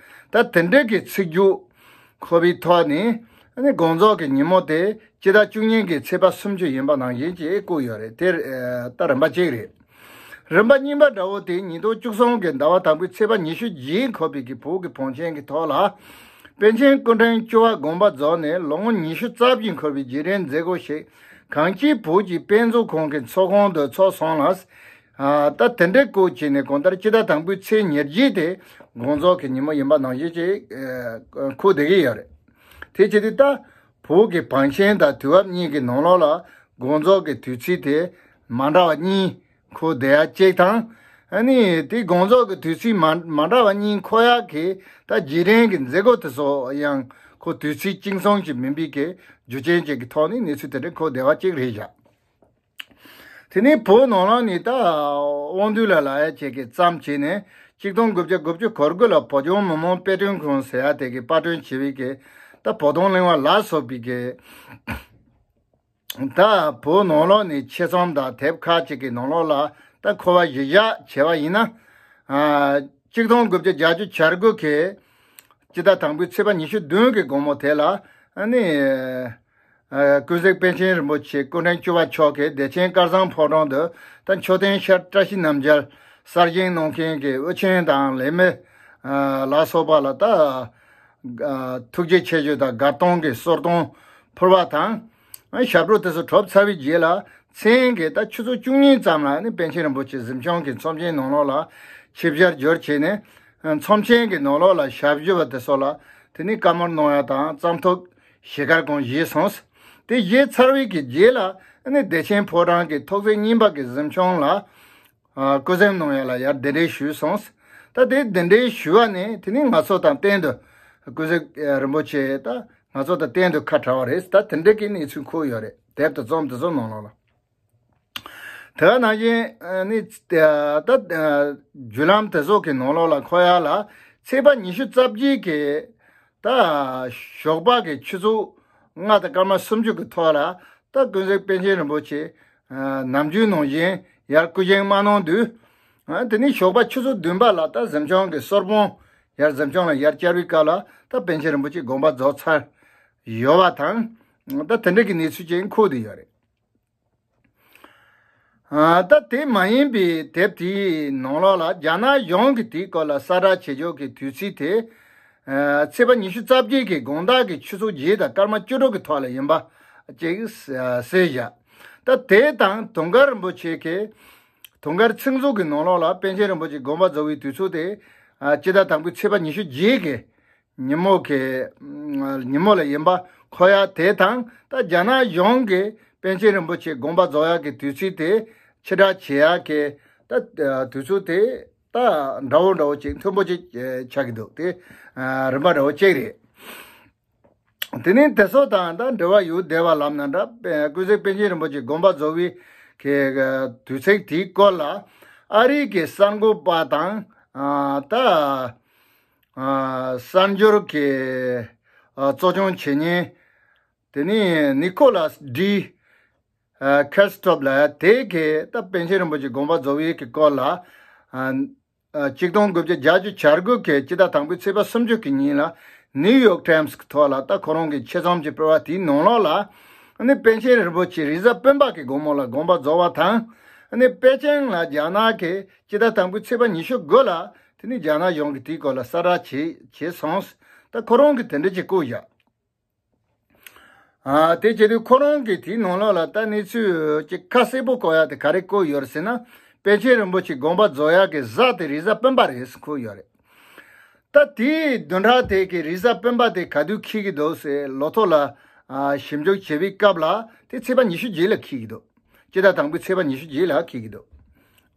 ད་དེ་འདྲ་གི་ཚིག་རྒྱུགས་འཁོར་བའི་ཐོག་ནས། ཨ་ནི་དགོངས་རྫོགས་ཀྱི་ཉིན་མོ་དེ་སྤྱི་ཟླ་བཅུ་གཉིས་ཀྱི་ཚེས་པ་སུམ་ཅུ་ཡིན་པ་ནང་བཞིན་ཅིག་བཀོད་ཡོད་རེད། དེར་ད་རིམ་པ་གཅིག་རེད། རིམ་པ་གཉིས་པ་འདྲ་བོ་དེ་ཉིས་སྟོང་བཅུ་གསུམ་གྱི་ཟླ་བ་དང་པོའི་ཚེས་པ་ཉི་ཤུ་རྗེས་འཁོད་པའི་གི་བོད་ཀྱི་བང་ཆེན་གྱི་ཐོག་ལ། པཎ་ཆེན་སྐུ་ཕྲེང་བཅུ་པ་དགོངས་པ་རྫོགས་ནས་ལོ་ངོ་ཉི་ཤུ་རྩ་བཞི་འཁོར་བའི་རྗེས་དྲན་མཛད་སྒོ་ཞིག་གངས་སྐྱིད་བོད་ཀྱི་དཔེ་མཛོད་ཁང་གི་ཚོགས་ཁང་དུ་ཚོགས་སོང་ལ། ཨ། ད་དེ་འདྲའི་སྐོར་བྱས་ནས་གང་ལྟར་སྤྱི་ཟླ་དང་པོའི་ཚེས་ཉེར་བརྒྱད་དེ་དགོངས་རྫོགས་ཀྱི་ཉིན་མོ་ཡིན་པ་ནང་བཞིན་ཅིག་ཨ། འཁོད་བསྡད་ཀྱི་ཡོད་རེད། དེ་བྱས་དུས་ད་བོད་ཀྱི་བང་ཆེན་དང་དུས་བབ་གཉིས་ཀྱི་ནང་ལོགས་ལ་དགོངས་རྫོགས་ཀྱི་དུས་ཚིགས་དེ་མ་འདྲ་བ་གཉིས་འཁོད་བསྡད་ཡ་གཅིག་དང་། ཨ་ནི་དེ་དགོངས་རྫོགས་ཀྱི་དུས་ཚིགས་མ་མ་འདྲ་བ་གཉིས་འཁོད་ཡ་གི་ད་རྗེས་དྲན་གྱི་མཛད་སྒོ་དེ་ཚོ་ཡང་ཁོ་དུས་ཚིགས་གཅིག་མཚུངས་ཤིག་མིན་པའི་གི་རྒྱུ་རྐྱེན་ཅིག་གི་ཐོག་ནས་གནས་ཚུལ་དེ་འདྲ་འཁོད་བསྡད་པ་གཅིག་རེད་བཞག་དེ་ནས་བོད་ནང་ལོགས་ནས་ད་དབང་འདུས་ལ་ལབ་ཡ་ཅིག་གི་ཙམ་བྱས་ནས། གཅིག་སྟོང་དགུ་བརྒྱ་དགུ་བཅུ་གོ་དགུ་ལ་བོད་ལྗོངས་མི་དམངས་དཔེ་སྐྲུན་ཁང་ཟེར་ཡ་དེ་གི་པར་སྐྲུན་བྱས་པའི་གི་ད་བོ་དོང་གླིང་པ་ལ་སོགས་པའི་གི་ད་བོད་ནང་ལོགས་ནས་ཆེད་རྩོམ་དང་དེབ་ཁག་ཅིག་གི་ནང་ལོགས་ལ་ད་འཁོར་བ་གཞི་བཞག་བྱས་པ་ཡིན་ན། ཨ། གཅིག་སྟོང་དགུ་བརྒྱ་བརྒྱད་ཅུ་གྱ་དགུ་གི་སྤྱི་ཟླ་དང་པོའི་ཚེས་པ་ཉི་ཤུ་བདུན་གྱི་དགོང་མོ་དེ་ལ། ཨ་ནི། ཨ། ཀུན་གཟིགས་པཎ་ཆེན་རིན་པོ་ཆེ་སྐུ་ཕྲེང་བཅུ་པ་མཆོག་གིས་བདེ་ཆེན་དཀར་གཙང་ཕོ་བྲང་དུ་ད་མཆོད་རྟེན་ཤར་བཀྲ་ཤིས་རྣམ་རྒྱལ་གསར་བཞེངས་གནང་མཁན་གྱི་དབུ་ཆེན་དང་ལས་མི། ཨ། ལ་སོགས་པ་ལ་ད། ཨ། ཐུགས་རྗེ་ཆེ་ཞུ་དང་དགའ་སྟོན་གྱི་གསོལ་སྟོན་ཕུལ་བ་དང་། ཨ། ཞབས་བྲོ་དེ་ཚོ་གྲུབ་ཚར་བའི་རྗེས་ལ། མཚན་གྱི་ད་ཆུ་ཚོད་བཅུ་གཉིས་ཙམ་ལ་ནི་པཎ་ཆེན་རིན་པོ་ཆེ་གཟིམ་ཆུང་གི་ཚོམས་ཆེན་ནང་ལོགས་ལ་ཆིབས་ཞལ་བསྒྱུར་བྱས་ནས། ཚོམས་ཆེན་གྱི་ནང་ལོགས་ལ་ཞབས་ཞུ་བ་དེ་ཚོ་ལ་དེ་ནི་བཀའ་མོལ་གནང་ཡ་དང་རྩོམ་ཐུག་ཞལ་དཀར་གང་བཞེས་སོང་། དེ་བཞེས་ཚར་བའི་གི་རྗེས་ལ་ནི་བདེ་ཆེན་ཕོ་བྲང་གི་ཐོག་བརྩེགས་གཉིས་པ་གི་གཟིམ་ཆུང་ལ། ཨ། སྐུ་གཟིམ་གནང་ཡ་ལ་ཡར་གདན་འདྲེན་ཞུས་སོང་། ད་དེ་གདན་འདྲེན་ཞུ་བ་ནས་དེ་ནི་ང་ཚོ་དང་གཏན་དུ་ཀུན་གཟིགས་རིན་པོ་ཆེ་ད་ང་ཚོ་དང་གཏན་དུ་ཁ་བྲལ་བ་རེད། ད་དེ་འདྲ་གི་གནས་ཚུལ་འཁོད་ཡོད་རེད། དེབ་དང་རྩོམ་དེ་ཚོ་ནང་ལོགས་ལ། དེ་ནང་བཞིན་ནི་ད་བརྒྱུད་ལམ་དེ་ཚོ་གི་ནང་ལོགས་ལ་འཁོད་ཡ་ལ། ཚེས་པ་ཉི་ཤུ་རྩ་བརྒྱད་གི་ད་ཞོགས་པ་གི་ཆུ་ཚོད་ལྔ་དང་སྐར་མ་སུམ་ཅུ་གི་ཐོག་ལ་ད་ཀུན་གཟིགས་པཎ་ཆེན་རིན་པོ་ཆེ་ནམ་རྒྱུན་ནང་བཞིན་ཡར་སྐུ་བཞེངས་མ་གནང་དུས། དེ་ནས་ཞོགས་པ་ཆུ་ཚོད་བདུན་པ་ལ་ད་གཟིམ་ཆུང་གི་གསོལ་དཔོན་ཡར་གཟིམ་ཆུང་ལ་ཡར་བཅར་བའི་སྐབས་ལ་ད་པཎ་ཆེན་རིན་པོ་ཆེ་དགོངས་པ་རྫོགས་ཚར་ཡོད་པ་དང་། ད་དེ་འདྲ་གི་གནས་ཚུལ་ཅིག་འཁོད་བསྡད་ཡོད་རེད། ཨ། ད་དེ་མ་ཡིན་པའི་དེབ་དེའི་ནང་ལོགས་ལ་རྒྱ་ནག་གཞུང་གིས་དེའི་སྐོར་ལ་གསལ་བསྒྲགས་བྱེད་ཕྱོགས་ཀྱི་དུས་ཚིགས་དེ། ཨ། ཚེས་པ་ཉི་ཤུ་རྩ་བརྒྱད་ཀྱི་དགོང་དག་གི་ཆུ་ཚོད་བརྒྱད་དང་སྐར་མ་བཅུ་དྲུག་གི་ཐོག་ལ་ཡིན་པ་ཅིག་གསལ་བཞག་ད་དེ་དང་དུང་དཀར་རིན་པོ་ཆེ་གི་དུང་དཀར་ཚིག་མཛོད་ཀྱི་ནང་ལོགས་ལ་པཎ་ཆེན་རིན་པོ་ཆེ་དགོངས་པ་རྫོགས་པའི་དུས་ཚོད་དེ། ཨ། སྤྱི་ཟླ་དང་པོའི་ཚེས་པ་ཉི་ཤུ་བརྒྱད་ཀྱི་ཉིན་མོ་གི་ཉིན་མོ་ལ་ཡིན་པ་འཁོད་ཡ་དེ་དང་། ད་རྒྱ་ནག་གཞུང་གིས་པཎ་ཆེན་རིན་པོ་ཆེ་དགོངས་པ་རྫོགས་ཡ་གི་དུས་ཚིགས་དེ་ཕྱིར་བསྒྲགས་བྱེད་ཡ་གི་ད་དུས་ཚོད་དེ་ད་འདྲ་བོ་འདྲ་བོ་ཅིག་མཐུན་པོ་ཅིག་ཆགས་ཀྱི་འདུག་དེ་རིམ་པ་འདྲ་བོ་ཅིག་རེད། དེ་ནས་དེ་ཚོ་དང་ད་འབྲེལ་བ་ཡོད་བསྡད་པ་ལབ་ན་འདྲ། ཀུན་གཟིགས་པཎ་ཆེན་རིན་པོ་ཆེ་དགོངས་པ་རྫོགས་པའི་གི་དུས་ཚིགས་དེའི་སྐོར་ལ་ཨ་རི་གི་གསར་འགོད་པ་དང་ ཨ་ད་ཨ་གསར་འབྱོར་གྱི་ཨ་གཙོ་སྐྱོང་བྱེད་མཁན་དེ་ནི་ནི་ཁོ་ལ་སི་ཌི་ཨ་ཁེར་སི་ཊོབ་ལ་དེ་གི་ད་པཎ་ཆེན་རིན་པོ་ཆེ་དགོངས་པ་རྫོགས་པའི་གི་སྐོར་ལ་ཨ་ཨ་ཆིག་སྟོང་དགུ་བརྒྱ་བརྒྱད་ཅུ་གྱ་དགུ་གི་སྤྱི་ཟླ་དང་པོའི་ཚེས་པ་སུམ་ཅུ་གི་ཉིན་ལ་ནིའུ་ཡོག་ཊའིམ་སི་གི་ཐོག་ལ་ད་ཁོ་རང་གི་ཆེད་རྩོམ་གྱི་སྤེལ་བ་དེའི་ནང་ལོགས་ལ་ཨ་ནི་པཎ་ཆེན་རིན་པོ་ཆེ་རེས་གཟའ་སྤེན་པ་གི་དགོང་མོ་ལ་དགོངས་པ་རྫོགས་པ་དང་། ཨ་ནི་པེ་ཅིང་ལ་རྒྱ་ནག་གི་སྤྱི་ཟླ་དང་པོའི་ཚེས་པ་ཉི་ཤུ་དགུ་ལ་དེ་ནི་རྒྱ་ནག་གཞུང་གིས་དེའི་སྐོར་ལ་གསལ་བསྒྲགས་བྱས་བྱས་སོང་། ད་ཁོ་རང་གིས་དེ་འདྲ་ཅིག་བཀོད་བཞག་ཨ་དེ་བྱེད་དུས་ཁོ་རང་གིས་དེའི་ནང་ལོགས་ལ་ད་གནས་ཚུལ་ཅིག་ཁ་གསལ་པོ་བཀོད་ཡག་དེ་ག་རེ་བཀོད་ཡོད་རེད་ཟེར་ན། པཎ་ཆེན་རིན་པོ་ཆེ་དགོངས་པ་རྫོགས་ཡག་གི་གཟའ་དེ་རེས་གཟའ་སྤེན་པ་རེད་ཟེར་བཀོད་ཡོད་རེད། ད་དེའི་བདུན་ཕྲག་དེ་གི་རེས་གཟའ་སྤེན་པ་དེ་ག་དུས་འཁེལ་གྱི་འདུག་ཟེར་ལོ་ཐོ་ལ་ཨ་ཞིབ་འཇུག་བྱེད་པའི་སྐབས་ལ་དེ་ཚེས་པ་ཉི་ཤུ་རྗེས་ལ་འཁེལ་གྱི་འདུག་སྤྱི་ཟླ་དང་པོའི་ཚེས་པ་ཉི་ཤུ་རྗེས་ལ་འཁེལ་གྱི་འདུག་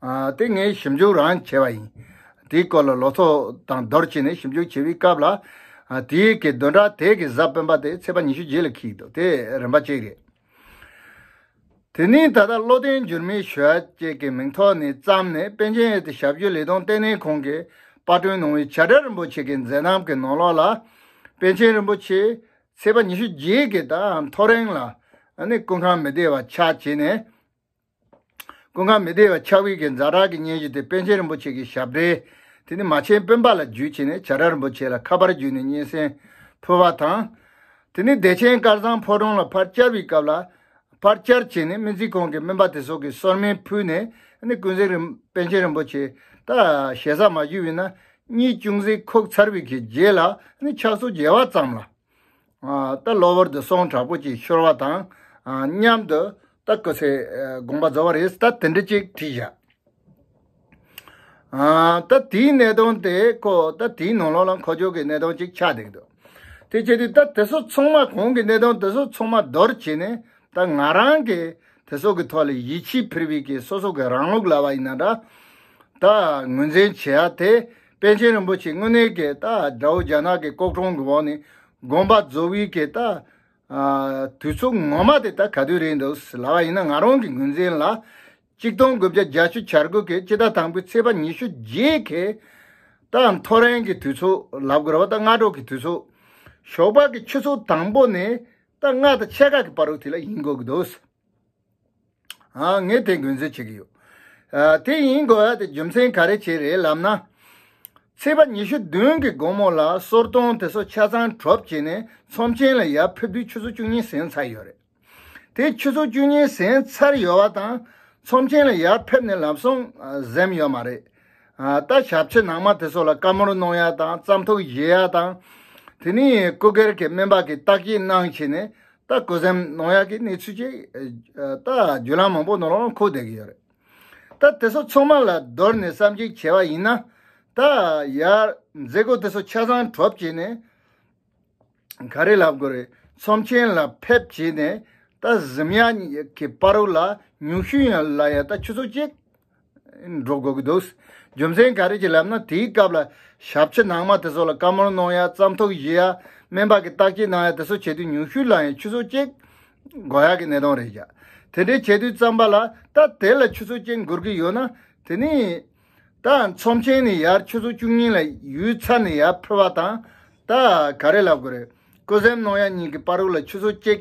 ཨ་དེ་ངས་ཞིབ་འཇུག་རང་བྱས་པ་ཡིན། དེའི་སྐོར་ལ་ལོ་ཐོ་དང་བསྡུར་བྱས་ནས་ཞིབ་འཇུག་བྱེད་པའི་སྐབས་ལ་ཨ་དེའི་གི་བདུན་ཕྲག་དེ་གི་གཟའ་སྤེན་པ་དེ་ཚེས་པ་ཉི་ཤུ་རྗེས་ལ་འཁེལ་གྱི་འདུག་དེ་རིམ་པ་གཅིག་རེད། དེ་ནས་ད་ལྟ་བློ་ལྡན་འགྱུར་མེད་ཞུ་ཡག་ཅིག་གི་མིང་ཐོག་ནས་བརྩམས་ནས་པཎ་ཆེན་ཡོན་ཏན་ཞབས་ཞུ་ལས་དོན་ལྟེ་གནས་ཁང་གིས་པར་སྐྲུན་གནང་བའི་བྱ་བྲལ་རིན་པོ་ཆེ་གི་མཛད་རྣམ་གྱི་ནང་ལོགས་ལ། པཎ་ཆེན་རིན་པོ་ཆེ་ཚེས་པ་ཉི་ཤུ་རྗེས་ཀྱི་ད་ཐོ་རེངས་ལ་ཨ་ནི་སྐུ་ཁམས་མི་བདེ་བ་ཆགས་བྱས་ནས། སྐུ་ཁམས་མི་བདེ་བ་ཆགས་པའི་གི་ཛ་དྲག་གི་སྙན་ཞུ་དེ་པཎ་ཆེན་རིན་པོ་ཆེ་གི་ཞབས་འདྲེན་དེ་ནི་མ་ཆེན་སྤེན་པ་ལ་བརྒྱུད་བྱས་ནས་བྱ་བྲལ་རིན་པོ་ཆེ་ལ་ཁ་པར་བརྒྱུད་ནས་སྙན་སེང་ཕུལ་བ་དང་། དེ་ནི་བདེ་ཆེན་དཀར་ཚང་ཕོ་བྲང་ལ་ཕར་བཅར་བའི་སྐབས་ལ། ཕར་བཅར་བྱས་ནས་སྨན་རྩིས་ཁང་གི་སྨན་པ་དེ་ཚོ་གིས་གསོལ་སྨན་ཕུལ་ནས་ནི་ཀུན་གཟིགས་རིན་པཎ་ཆེན་རིན་པོ་ཆེ་ད་ཞེ་ས་མ་བཞུགས་པས་ན་གཉིད་ཅུང་ཟད་ཁུག་ཚར་བའི་གི་རྗེས་ལ་ནི་ཕྱག་ཚོད་བརྒྱད་པ་ཙམ་ལ། ཨ་ད་གློ་བུར་དུ་སོང་དྲག་པོ་ཅིག་ཤོར་བ་དང་། ཨ་མཉམ་དུ་ད་སྐུ་ཚེ་ཨ་དགོངས་པ་རྫོགས་པ་རེད། ད་དེ་འདྲ་ཅིག་བྲིས་བཞག་ཨ་ད་དེའི་གནད་དོན་དེ་ཁོ་ད་དེའི་ནང་ལོགས་ལ་འཁོར་སྐྱོད་ཀྱི་གནད་དོན་ཅིག་ཆགས་བསྡད་ཀྱི་འདུག་དེ་བྱས་དུས་ད་དེ་ཚོ་ཚང་མ་གོང་གི་གནད་དོན་དེ་ཚོ་ཚང་མ་བསྡུར་བྱས་ནས་ད་ང་རང་གིས་དེ་ཚོ་གི་ཐོག་ལ་ཡིད་ཆེས་འཕེར་བའི་གི་སོ་སོ་གི་རང་ལུགས་ལབ་པ་ཡིན་ན་འདྲ། ད་ངོས་འཛིན་བྱེད་ཡ་དེ་པཎ་ཆེན་རིན་པོ་ཆེ་དངོས་གནས་ཀྱི་ད་དགྲ་བོ་རྒྱ་ནག་གི་ལྐོག་གྲོང་གི་འོག་ནས་དགོངས་པ་རྫོགས་པའི་གི་ད་ཨ་དུས་ཚོད་ངོ་མ་དེ་ད་ག་དུས་རེད་འདུག་ལབ་པ་ཡིན་ན་ང་རང་གི་ངོས་འཛིན་ལ་ཆིག་སྟོང་དགུ་བརྒྱ་བརྒྱད་ཅུ་གྱ་དགུ་གི་སྤྱི་ཟླ་དང་པོའི་ཚེས་པ་ཉི་ཤུ་རྗེས་གི་ད་ཐོ་རེངས་ཀྱི་དུས་ཚོད་ལབ་དགོས་རེད་བ། ད་སྔ་དྲོ་གི་དུས་ཚོད། ཞོགས་པ་གི་ཆུ་ཚོད་དང་པོ་ནས་ད་ལྔ་དང་ཕྱེད་ཀ་གི་བར་དུ་དེ་ལ་ཡིན་དགོས་ཀྱི་འདུག་ཨ་ངས་དེ་ངོས་འཛིན་བྱེད་ཀྱི་ཡོད། ཨ་དེ་ཡིན་དགོས་ཡ་དེ་རྒྱུ་མཚན་ག་རེ་བྱས་རེད་ལབ་ན། ཚེས་པ་ཉི་ཤུ་བདུན་གྱི་དགོང་མོ་ལ་གསོལ་སྟོན་དེ་ཚོ་ཆ་ཚང་གྲུབ་བྱས་ནས་ཚོམས་ཆེན་ལ་ཡར་ཕེབས་དུས་ཆུ་ཚོད་བཅུ་གཉིས་ཟིན་ཚར་ཡོད་རེད། དེ་ཆུ་ཚོད་བཅུ་གཉིས་ཟིན་ཚར་ཡོད་པ་དང་ཚོམས་ཆེན་ལ་ཡར་ཕེབས་ནས་ལམ་སང་ཟིན་ཡོད་མ་རེད། ཨ་ད་ཞབས་ཕྱི་ནང་མ་དེ་ཚོ་ལ་བཀའ་མོལ་གནང་ཡ་དང་རྩམ་ཐུག་བཞེས་ཡ་དང་། དེ་ནས་སྐུ་སྒེར་གྱི་སྨན་པ་གིས་བརྟག་དཔྱད་གནང་བྱས་ནས། ད་སྐུ་གཟན་གནང་ཡག་གི་གནས་ཚུལ་ཅིག་ཨ་ད་བརྒྱུད་ལམ་མང་པོ་ནང་ལ་འཁོད་བསྡད་ཀྱི་ཡོད་རེད། ད་དེ་ཚོ་ཚང་མ་ལ་བསྡུར་ནས་བསམ་གཞིག་བྱས་པ་ཡིན་ན། ད་ཡར་མཛད་སྒོ་དེ་ཚོ་ཆ་ཚང་གྲུབ་བྱས་ནས་ག་རེ་ལབ་དགོས་རེད། ཚོམས་ཆེན་ལ་ཕེབས་བྱས་ནས་ད་གཟིམ་ཡག་གི་བར་དུ་ལ་ཉུང་ཤོས་ཡང་ལ་ཡ་ད་ཆུ་ཚོད་གཅིག་འགྲོ་དགོས་ཀྱི་འདུག་རྒྱུ་མཚན་ག་རེ་ཅིག་ལབ་ན་དེའི་སྐབས་ལ་ཞབས་ཕྱི་ནང་མ་དེ་ཚོ་ལ་བཀའ་མོལ་གནང་ཡ་རྩམ་ཐུག་བཞེས་ཡ་སྨན་པ་གི་བརྟག་དཔྱད་གནང་ཡ་དེ་ཚོ་བྱེད་དུས་ཉུང་ཤོས་ལ་ཡང་ཆུ་ཚོད་གཅིག་འགོར་ཡག་གི་གནད་དོན་རེད་ཀྱང་། དེ་འདྲའི་བྱེད་དུས་ཙམ་པ་ལ་ད་དེ་ལ་ཆུ་ཚོད་གཅིག་འགོར་གྱི་ཡོད་ན་དེ་ནི་ད་ཚོམས་ཆེན་ནས་ཡར་ཆུ་ཚོད་བཅུ་གཉིས་ལ་ཡུལ་ཚར་ནས་ཡར་ཕེབས་པ་དང་། ད་ག་རེ་ལབ་དགོས་རེད། སྐུ་གཟན་གནང་ཡ་གཉིས་ཀྱི་བར་དུ་ལ་ཆུ་ཚོད་གཅིག་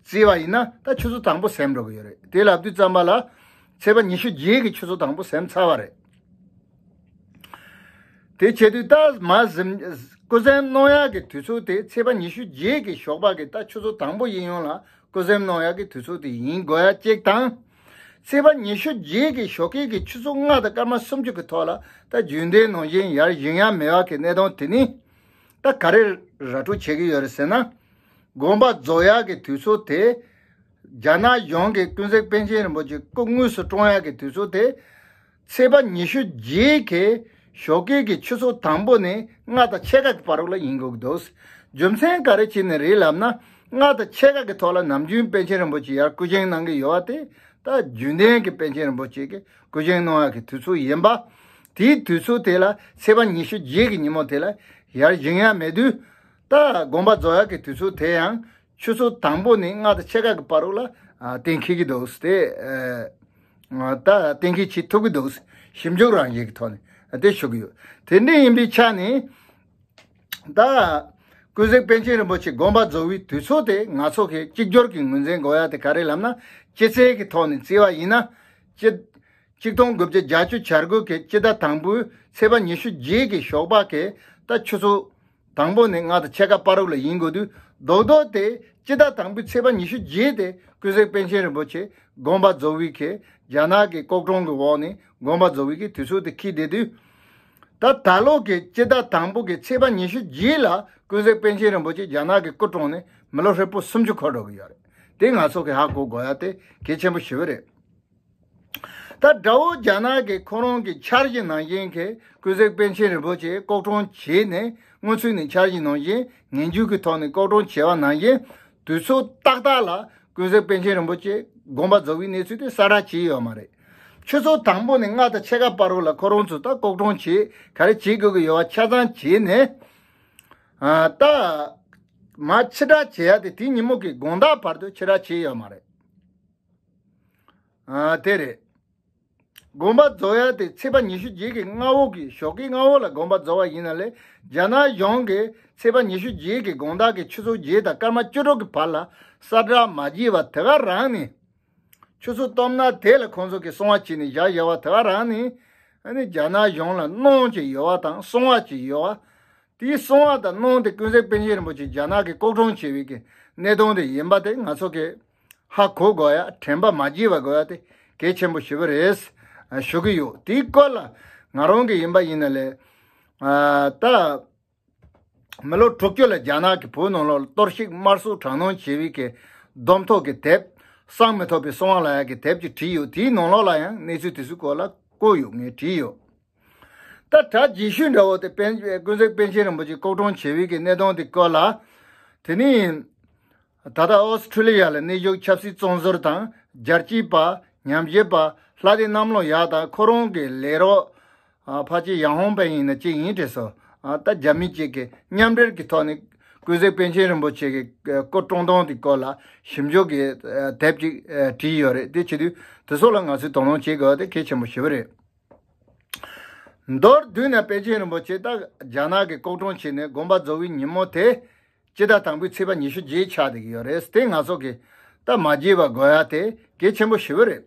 བརྩིས་པ་ཡིན་ན་ད་ཆུ་ཚོད་དང་པོ་ཟིན་འགྲོ་གི་ཡོད་རེད། དེ་ལབ་དུས་ཙམ་པ་ལ་ཚེས་པ་ཉི་ཤུ་རྗེས་ཀྱི་ཆུ་ཚོད་དང་པོ་ཟིན་ཚར་བ་རེད། དེ་བྱེད་དུས་ད་མ་གཟིམ་སྐུ་གཟན་གནང་ཡག་གི་དུས་ཚོད་དེ་ཚེས་པ་ཉི་ཤུ་རྗེས་ཀྱི་ཞོགས་པ་གི་ད་ཆུ་ཚོད་དང་པོ་ཡིན་ཡོང་ལ་སྐུ་གཟན་གནང་ཡག་གི་དུས་ཚོད་དེ་ཡིན་དགོས་ཡ་གཅིག་དང་། ཚེས་པ་ཉི་ཤུ་རྗེས་ཀྱི་ཞོགས་ཀས་ཀྱི་ཆུ་ཚོད་ལྔ་དང་སྐར་མ་སུམ་ཅུ་གི་ཐོག་ལ་ད་རྒྱུན་ལྡན་ནང་བཞིན་ཡར་བཞེངས་ཡ་མེད་པ་གི་གནད་དོན་དེ་ནི། ད་ག་རེ་ར་སྤྲོད་བྱེད་ཀྱི་ཡོད་རེད་ཟེར་ན། དགོངས་པ་རྫོགས་ཡག་གི་དུས་ཚོད་དེ། རྒྱ་ནག་གཞུང་གིས་ཀུན་གཟིགས་པཎ་ཆེན་རིན་པོ་ཆེ་སྐུ་དངོས་སུ་བཀྲོངས་ཡག་གི་དུས་ཚོད་དེ། ཚེས་པ་ཉི་ཤུ་རྗེས་ཀྱི་ཞོགས་ཀས་ཀྱི་ཆུ་ཚོད་དང་པོ་ནས་ལྔ་དང་ཕྱེད་ཀ་གི་བར་དུ་ལ་ཡིན་དགོས་ཀྱི་འདུག་རྒྱུ་མཚན་ག་རེ་བྱས་ནས་རེད་ལབ་ན། ལྔ་དང་ཕྱེད་ཀ་གི་ཐོག་ལ་ནམ་རྒྱུན་པཎ་ཆེན་རིན་པོ་ཆེ་ཡར་སྐུ་བཞེངས་གནང་གི་ཡོད་པ་དེ། ད་རྒྱུན་ལྡན་གྱི་པཎ་ཆེན་རིན་པོ་ཆེ་གི་སྐུ་བཞེངས་གནང་ཡག་གི་དུས་ཚོད་ཡིན་པ། དེའི་དུས་ཚོད་དེ་ལ་ཚེས་པ་ཉི་ཤུ་རྗེས་ཀྱི་ཉིན་མོ་དེ་ལ་ཡར་བཞེངས་ཡ་མེད་དུས། ད་དགོངས་པ་རྫོགས་ཡག་གི་དུས་ཚོད་དེ་ཡང་ཆུ་ཚོད་དང་པོ་ནས་ལྔ་དང་ཕྱེད་ཀ་གི་བར་དུ་ལ་ཨ་གཏན་འཁེལ་གྱི་འདུག་སྟེ། ཨ་ད་གཏན་འཁེལ་བྱེད་ཐུབ་ཀྱི་འདུག་ཞིབ་འཇུག་རང་བཞིན་གྱི་ཐོག་ནས། དེ་ཞུ་གི་ཡོད། དེ་འདྲ་ཡིན་པའི་ཆ་ནས། ད། ཀུན་གཟིགས་པཎ་ཆེན་རིན་པོ་ཆེ་དགོངས་པ་རྫོགས་པའི་དུས་ཚོད་དེ་ང་ཚོ་གི་གཅིག་གྱུར་གྱི་ངོས་འཛིན་དགོས་ཡ་དེ་ག་རེ་ལབ་ན། སྤྱི་ཚེས་ཀྱི་ཐོག་ནས་བརྩིས་པ་ཡིན་ན། སྤྱི། ཆིག་སྟོང་དགུ་བརྒྱ་བརྒྱད་ཅུ་གྱ་དགུ་གི་སྤྱི་ཟླ་དང་པོའི་ཚེས་པ་ཉི་ཤུ་བརྒྱད་ཀྱི་ཞོགས་པ་གི་ད་ཆུ་ཚོད་དང་པོ་ནས་ལྔ་དང་ཕྱེད་ཀ་བར་དུ་ལ་ཡིན་དགོས་དུས། རྡོག་རྡོག་དེ་སྤྱི་ཟླ་དང་པོའི་ཚེས་པ་ཉི་ཤུ་བརྒྱད་དེ་ཀུན་གཟིགས་པཎ་ཆེན་རིན་པོ་ཆེ་དགོངས་པ་རྫོགས་པའི་གི་རྒྱ་ནག་གི་ལྐོག་གྲོང་གི་འོག་ནས་དགོངས་པ་རྫོགས་པའི་གི་དུས་ཚོད་དེ་འཁེལ་བསྡད་དུས། ད་ད་ལོ་གི་སྤྱི་ཟླ་དང་པོ་གི་ཚེས་པ་ཉི་ཤུ་བརྒྱད་ལ་ཀུན་གཟིགས་པཎ་ཆེན་རིན་པོ་ཆེ་རྒྱ་ནག་གི་སྐུ་གྲོངས་ནས་མི་ལོ་ཧྲིལ་པོ་སུམ་ཅུ་འཁོར་འགྲོ་གི་ཡོད་རེད། དེ་ང་ཚོ་གི་ཧ་གོ་དགོས་ཡ་དེ་གལ་ཆེན་པོ་ཞེ་པོ་རེད། ད་དགྲ་བོ་རྒྱ་ནག་གིས་ཁོ་རང་གི་འཆར་གཞི་ནང་བཞིན་གྱི་ཀུན་གཟིགས་པཎ་ཆེན་རིན་པོ་ཆེ་ལྐོག་གྲོང་བྱས་ནས། སྔོན་ཚུད་ནས་འཆར་གཞི་ནང་བཞིན་ངན་ཇུས་ཀྱི་ཐོག་ནས་ལྐོག་གྲོང་བྱས་པ་ནང་བཞིན། དུས་ཚོད་ཏག་ཏག་ལ་ཀུན་གཟིགས་པཎ་ཆེན་རིན་པོ་ཆེ་དགོངས་པ་རྫོགས་པའི་གནས་ཚུལ་དེ་གསལ་བསྒྲགས་བྱས་ཡོད་མ་རེད། ཆུ་ཚོད་དང་པོ་ནས་ལྔ་དང་ཕྱེད་ཀ་བར་དུ་ལ་ཁོ་རང་ཚོས་ད་ལྐོག་གྲོང་བྱས་ག་རེ་བྱེད་དགོས་ཀྱི་ཡོད་པ་ཆ་ཚང་བྱས་ནས། ཨ། ད། མར་ཕྱིར་བསྒྲགས་བྱེད་ཡ་དེ་དེའི་ཉིན་མོ་གི་དགོང་དག་བར་དུ་ཕྱིར་བསྒྲགས་བྱས་ཡོད་མ་རེད། ཨ། དེ་རེད། དགོངས་པ་རྫོགས་ཡ་དེ་ཚེས་པ་ཉི་ཤུ་བརྒྱད་ཀྱི་སྔ་པོ་གི་ཞོགས་ཀའི་སྔ་པོ་ལ་དགོངས་པ་རྫོགས་པ་ཡིན་ན་ལས། རྒྱ་ནག་གཞུང་གིས་ཚེས་པ་ཉི་ཤུ་བརྒྱད་ཀྱི་དགོང་དག་གི་ཆུ་ཚོད་བརྒྱད་དང་སྐར་མ་བཅུ་དྲུག་གི་བར་ལ་གསལ་བསྒྲགས་མ་བྱས་པ་དེ་ག་རང་ནས། ཆུ་ཚོད་སྟོང་ན་དེ་ལ་ཁོང་ཚོ་གིས་སྲུང་བ་བྱས་ནས་བཞག་བཞག་པ་དེ་ག་རང་ནས། ཨ་ནི་རྒྱ་ནག་གཞུང་ལ་གནོན་བྱས་ཡོད་པ་དང་སྲུང་བ་བྱས་ཡོད་པ། དེའི་སྲུང་བ་དང་གནོན་དེ་ཀུན་གཟིགས་པཎ་ཆེན་རིན་པོ་ཆེ་རྒྱ་ནག་གིས་ལྐོག་གྲོང་བྱས་པའི་གི་གནད་དོན་དེ་ཡིན་པ་དེ་ང་ཚོ་གིས་ཧ་གོ་དགོས་ཡ། དྲན་པ་མ་བརྗེད་པ་དགོས་ཡ་དེ་གལ་ཆེན་པོ་ཞེ་པོ་རེད། ཞུ་གི་ཡོད། དེའི་སྐོར་ལ་ང་རང་གི་ཡིན་པ་ཡིན་ན་ལས། ཨ། ད། མི་ལོ་དྲུག་ཅུ་ལ་རྒྱ་ནག་གི་བོད་ནང་ལོགས་ལ་གཏོར་བཤིག་དམར་གསོད་དྲག་གནོན་བྱས་པའི་གི་སྡོམ་ཐོག་གི་དེབ། གསང་མི་ཐོག་པའི་གསང་བ་ལབ་ཡ་གི་དེབ་ཅིག་བྲིས་ཡོད། དེའི་ནང་ལོགས་ལ་ཡང་གནས་ཚུལ་དེ་ཚོའི་སྐོར་ལ་བཀོད་ཡོད། ངས་བྲིས་ཡོད། ད་གྲ་རྒྱས་ཤོས་འདྲ་བོ་དེ་པཎ་ཀུན་གཟིགས་པཎ་ཆེན་རིན་པོ་ཆེ་ལྐོག་གྲོང་བྱས་པའི་གི་གནད་དོན་དེ་སྐོར་ལ། དེ་ནི། ད་ལྟ་ཨོ་སི་ཁྲུ་ལི་ཡ་ལ་གནས་བཞུགས་ཆབ་སྲིད་བཙོན་ཟུར་དང་རྒྱལ་གཅེས་པ། ཉམས་ཞིབ་པ། ལྷ་སྡེ་གནམ་ལོ་ཡག་དང་ཁོ་རང་གི་ལས་རོགས། ཨ། ཕལ་ཆེར་ཡང་ཧོང་པན་ཡིན་ན་ཅིག་ཡིན་དྲན་སོང་། ཨ། ད་རྒྱ་མི་གཅིག་གི་མཉམ་འབྲེལ་གྱི་ཐོག་ནས་ཀུན་གཟིགས་པཎ་ཆེན་རིན་པོ་ཆེ་གི་སྐུ་གྲོངས་སྟངས་དེ་སྐོར་ལ་ཞིབ་འཇུག་གི་དེབ་ཅིག་བྲིས་ཡོད་རེད། དེ་བྱེད་དུས་དེ་ཚོ་ལ་ང་ཚོས་དོ་སྣང་བྱེད་དགོས་པ་དེ་གལ་ཆེན་པོ་ཞེ་པོ་རེད། མདོར་བསྡུས་ན་པཎ་ཆེན་རིན་པོ་ཆེ་ད་རྒྱ་ནག་གི་ལྐོག་གྲོང་བྱས་ནས་དགོངས་པ་རྫོགས་པའི་ཉིན་མོ་དེ། སྤྱི་ཟླ་དང་པོའི་ཚེས་པ་ཉི་ཤུ་བརྒྱད་ཆགས་བསྡད་ཀྱི་ཡོད་རེད། དེ་ང་ཚོ་གིས་ད་མ་བརྗེད་པ་དགོས་ཡ་དེ་གལ་ཆེན་པོ་ཞེ་པོ་རེད།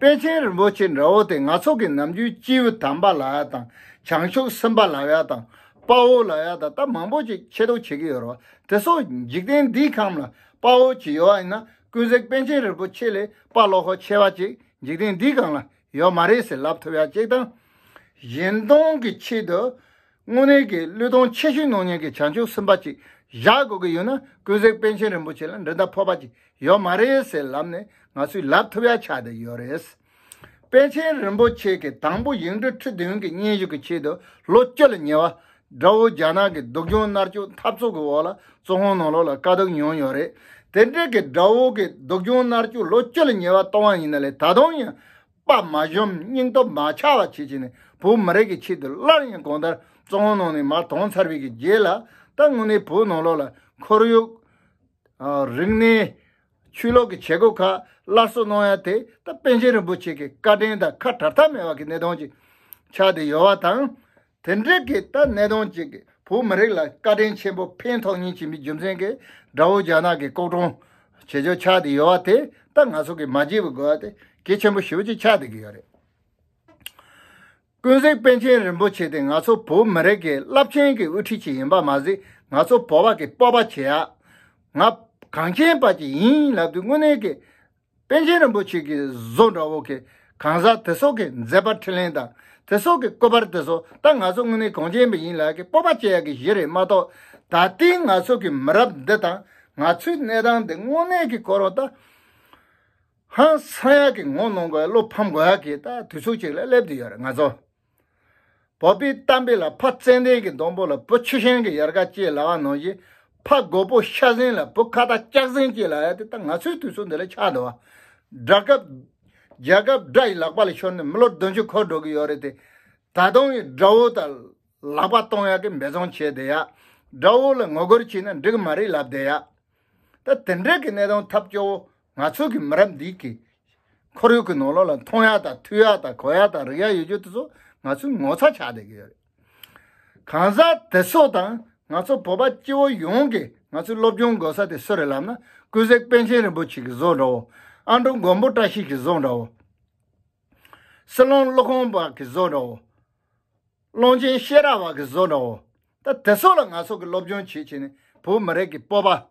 པཎ་ཆེན་རིན་པོ་ཆེ་འདྲ་བོ་དེ་ང་ཚོ་གི་ནམ་རྒྱུན་སྐྱེས་བུ་དམ་པ་ལབ་ཡ་དང་བྱང་ཆུབ་སེམས་དཔའ་ལབ་ཡ་དང་དཔའ་བོ་ལབ་ཡ་དང་ད་མང་པོ་ཅིག་ཆེ་མཐོང་བྱེད་ཀྱི་ཡོད་རེད་བ། དེ་ཚོ་འཇིག་རྟེན་འདིའི་ཁམས་ལ་དཔའ་བོ་ཅིག་ཡོད་པ་ཡིན་ན་ཀུན་གཟིགས་པཎ་ཆེན་རིན་པོ་ཆེ་ལས་དཔའ་བློ་ཁོག་ཆེ་བ་ཅིག་འཇིག་རྟེན་འདིའི་སྒང་ལ་ཡོད་མ་རེད་ཟེར་ལབ་ཐུབ་ཡ་གཅིག་དང་། གཞན་དོན་གྱི་ཆེད་དུ་དངོས་གནས་ཀྱི་བློས་གཏོང་ཆེ་ཤོས་གནང་མཁན་གྱི་བྱང་ཆུབ་སེམས་དཔའ་ཅིག་བཞག་དགོས་ཀྱི་ཡོད་ན་ཀུན་གཟིགས་པཎ་ཆེན་རིན་པོ་ཆེ་ལ་འགྲན་ཟླ་ཕོག་པ་ཅིག་ཡོད་མ་རེད་ཟེར་ལབ་ནས་ང་ཚོས་ལབ་ཐུབ་ཡ་ཆགས་བསྡད་ཡོད་རེད། པཎ་ཆེན་རིན་པོ་ཆེ་གིས་དང་པོ་ཡིག་འབྲུ་ཁྲི་བདུན་གྱི་སྙན་ཞུ་གི་ཆེད་དུ་ལོ་བཅུ་ལ་ཉེ་བ། དགྲ་བོ་རྒྱ་ནག་གི་སྡུག་སྦྱོང་མནར་གཅོད་འཐབ་རྩོད་ཀྱི་འོག་ལ་བཙོན་ཁང་ནང་ལོགས་ལ་དཀའ་སྡུག་མྱོང་ཡོད་རེད། དེ་འདྲ་གི་དགྲ་བོ་གི་སྡུག་སྦྱོང་མནར་གཅོད་ལོ་བཅུ་ལ་ཉེ་བ་གཏོང་བ་ཡིན་ན་ལས་ད་དུང་ཡང་དཔའ་མ་ཞུམ་སྙིང་སྟོབས་མ་ཆག་པ་བྱེད་བྱས་ནས་བོད་མི་རིགས་ཀྱི་ཆེད་དུ་སླར་ཡང་གང་ལྟར་བཙོན་ཁང་ནང་ནས་མར་ཐོན་ཚར་བའི་གི་རྗེས་ལ་ད་དངོས་གནས་བོད་ནང་ལོགས་ལ་ཁོར་ཡུག་ཨ། རིག་གནས། ཆོས་ལུགས་ཀྱི་བྱེད་སྒོ་ཁག་སླར་གསོ་གནང་ཡ་དེ་ད་པཎ་ཆེན་རིན་པོ་ཆེ་གི་བཀའ་དྲིན་དང་ཁ་བྲལ་ཐབས་མེད་པ་གི་གནད་དོན་ཅིག་ཆགས་བསྡད་ཡོད་པ་དང་། དེ་འདྲའི་གི་ད་གནད་དོན་ཅིག་གི་བོད་མི་རིགས་ལ་བཀའ་དྲིན་ཆེན་པོ་ཕན་ཐོགས་མཁན་ཡིན་པའི་རྒྱུ་མཚན་གྱིས་དགྲ་བོ་རྒྱ་ནག་གི་ལྐོག་གྲོང་བྱེད་ཕྱོགས་ཆགས་བསྡད་ཡོད་པ་དེ་ད་ང་ཚོ་གིས་མ་བརྗེད་པ་དགོས་པ་དེ་གལ་ཆེན་པོ་ཞེ་པོ་ཅིག་ཆགས་བསྡད་ཀྱི་ཡོད་རེད། ཀུན་གཟིགས་པཎ་ཆེན་རིན་པོ་ཆེ་དེ་ང་ཚོ་བོད་མི་རིགས་ཀྱི་རླབས་ཆེན་གྱི་དབུ་ཁྲིད་ཅིག་ཡིན་པ་མ་ཟད་ང་ཚོ་བོད་པ་གི་སྤོབས་པ་བྱེད་ཡག་ང་གངས་ཅན་པ་ཅིག་ཡིན་ལབ་དུས་དངོས་གནས་ཀྱི་པཎ་ཆེན་རིན་པོ་ཆེ་གི་བཟོ་འདྲ་བོ་གི་གང་ཟག་དེ་ཚོ་གི་མཛད་པ་འཕྲིན་ལས་དང་དེ་ཚོ་གི་སྐུ་པར་དེ་ཚོ་ད་ང་ཚོ་དངོས་གནས་གངས་ཅན་པ་ཡིན་ལབ་ཀྱི་སྤོབས་པ་བྱེད་ཡག་གི་གཞི་རེད་མ་གཏོགས། ད་ལྟའི་ང་ཚོ་གི་མི་རབས་འདི་དང་ང་ཚོའི་གནས་སྟངས་འདི་དངོས་གནས་ཀྱི་ཁོ་རང་ད། ཧང་སང་ཡག་གི་ངོ་གནོང་དགོས་བློ་ཕམ་དགོས་ཡག་གི་ད་དུས་ཚོད་ཅིག་ལ་སླེབས་བསྡད་ཡོད་རེད་ང་ཚོ། བོད་པའི་གཏམ་དཔེ་ལ་ཕ་ཙན་དན་གྱི་སྡོང་པོ་ལ་བུ་ཆུ་ཤིང་གི་ཡལ་ག་སྐྱེས་ལབ་པ་ནང་བཞིན་ཕ་རྒོད་པོ་ཤ་ཟན་ལ་བུ་ཁ་བཏགས་ལྕགས་ཟན་སྐྱེས་ལབ་ཡག་དེ་ད་ང་ཚོའི་དུས་ཚོད་འདི་ལ་ཆགས་འདུག་བ། དགྲ་སྐབས། རྒྱལ་ཁབ་དགྲ་ཡི་ལག་པ་ལ་ཤོར་ནས་མི་ལོ་བདུན་ཅུ་འཁོར་འགྲོ་གི་ཡོད་རེད་དེ། ད་དུང་ཡི་དགྲ་བོ་དང་ལག་པ་གཏོང་ཡག་གི་འབད་བརྩོན་བྱས་བསྡད་ཡག་དགྲ་བོ་ལ་ངོ་རྒོལ་བྱས་ན་འགྲིག་གི་མ་རེད་ལབ་བསྡད་ཡག་ད་དེ་འདྲའི་གི་གནད་དོན་ཐབས་སྐྱོ་བོ་ང་ཚོ་གི་མི་རབས་འདི་གི་ཁོར་ཡུག་གི་ནང་ལོགས་ལ་མཐོང་ཡག་དང་ཐོས་ཡག་དང་གོ་ཡག་དང་རིག་ཡག་ཡོད་རྒྱུ་དེ་ཚོ་ ང་ཚོའི་ངོ་ཚ་ཆགས་བསྡད་ཀྱི་ཡོད་རེད། གང་ཟག་དེ་ཚོ་དང་ང་ཚོ་བོད་པ་སྤྱི་བོ་ཡོངས་ཀྱིས་ང་ཚོའི་སློབ་སྦྱོང་དགོས་ས་དེ་སུ་རེད་ལབ་ན། ཀུན་གཟིགས་པཎ་ཆེན་རིན་པོ་ཆེ་གི་བཟོ་འདྲ་བོ། ཨ་འབྲུག་མགོན་པོ་བཀྲ་ཤིས་ཀྱི་བཟོ་འདྲ་བོ། སྲིད་བློན་ཀླུ་ཁོང་པ་གི་བཟོ་འདྲ་བོ། བློན་ཆེན་ཤེས་རབ་པ་གི་བཟོ་འདྲ་བོ། ད་དེ་ཚོ་ལ་ང་ཚོ་གི་སློབ་སྦྱོང་བྱེད་བྱེད་ནས་བོད་མི་རིགས་ཀྱི་སྤོབས་པ་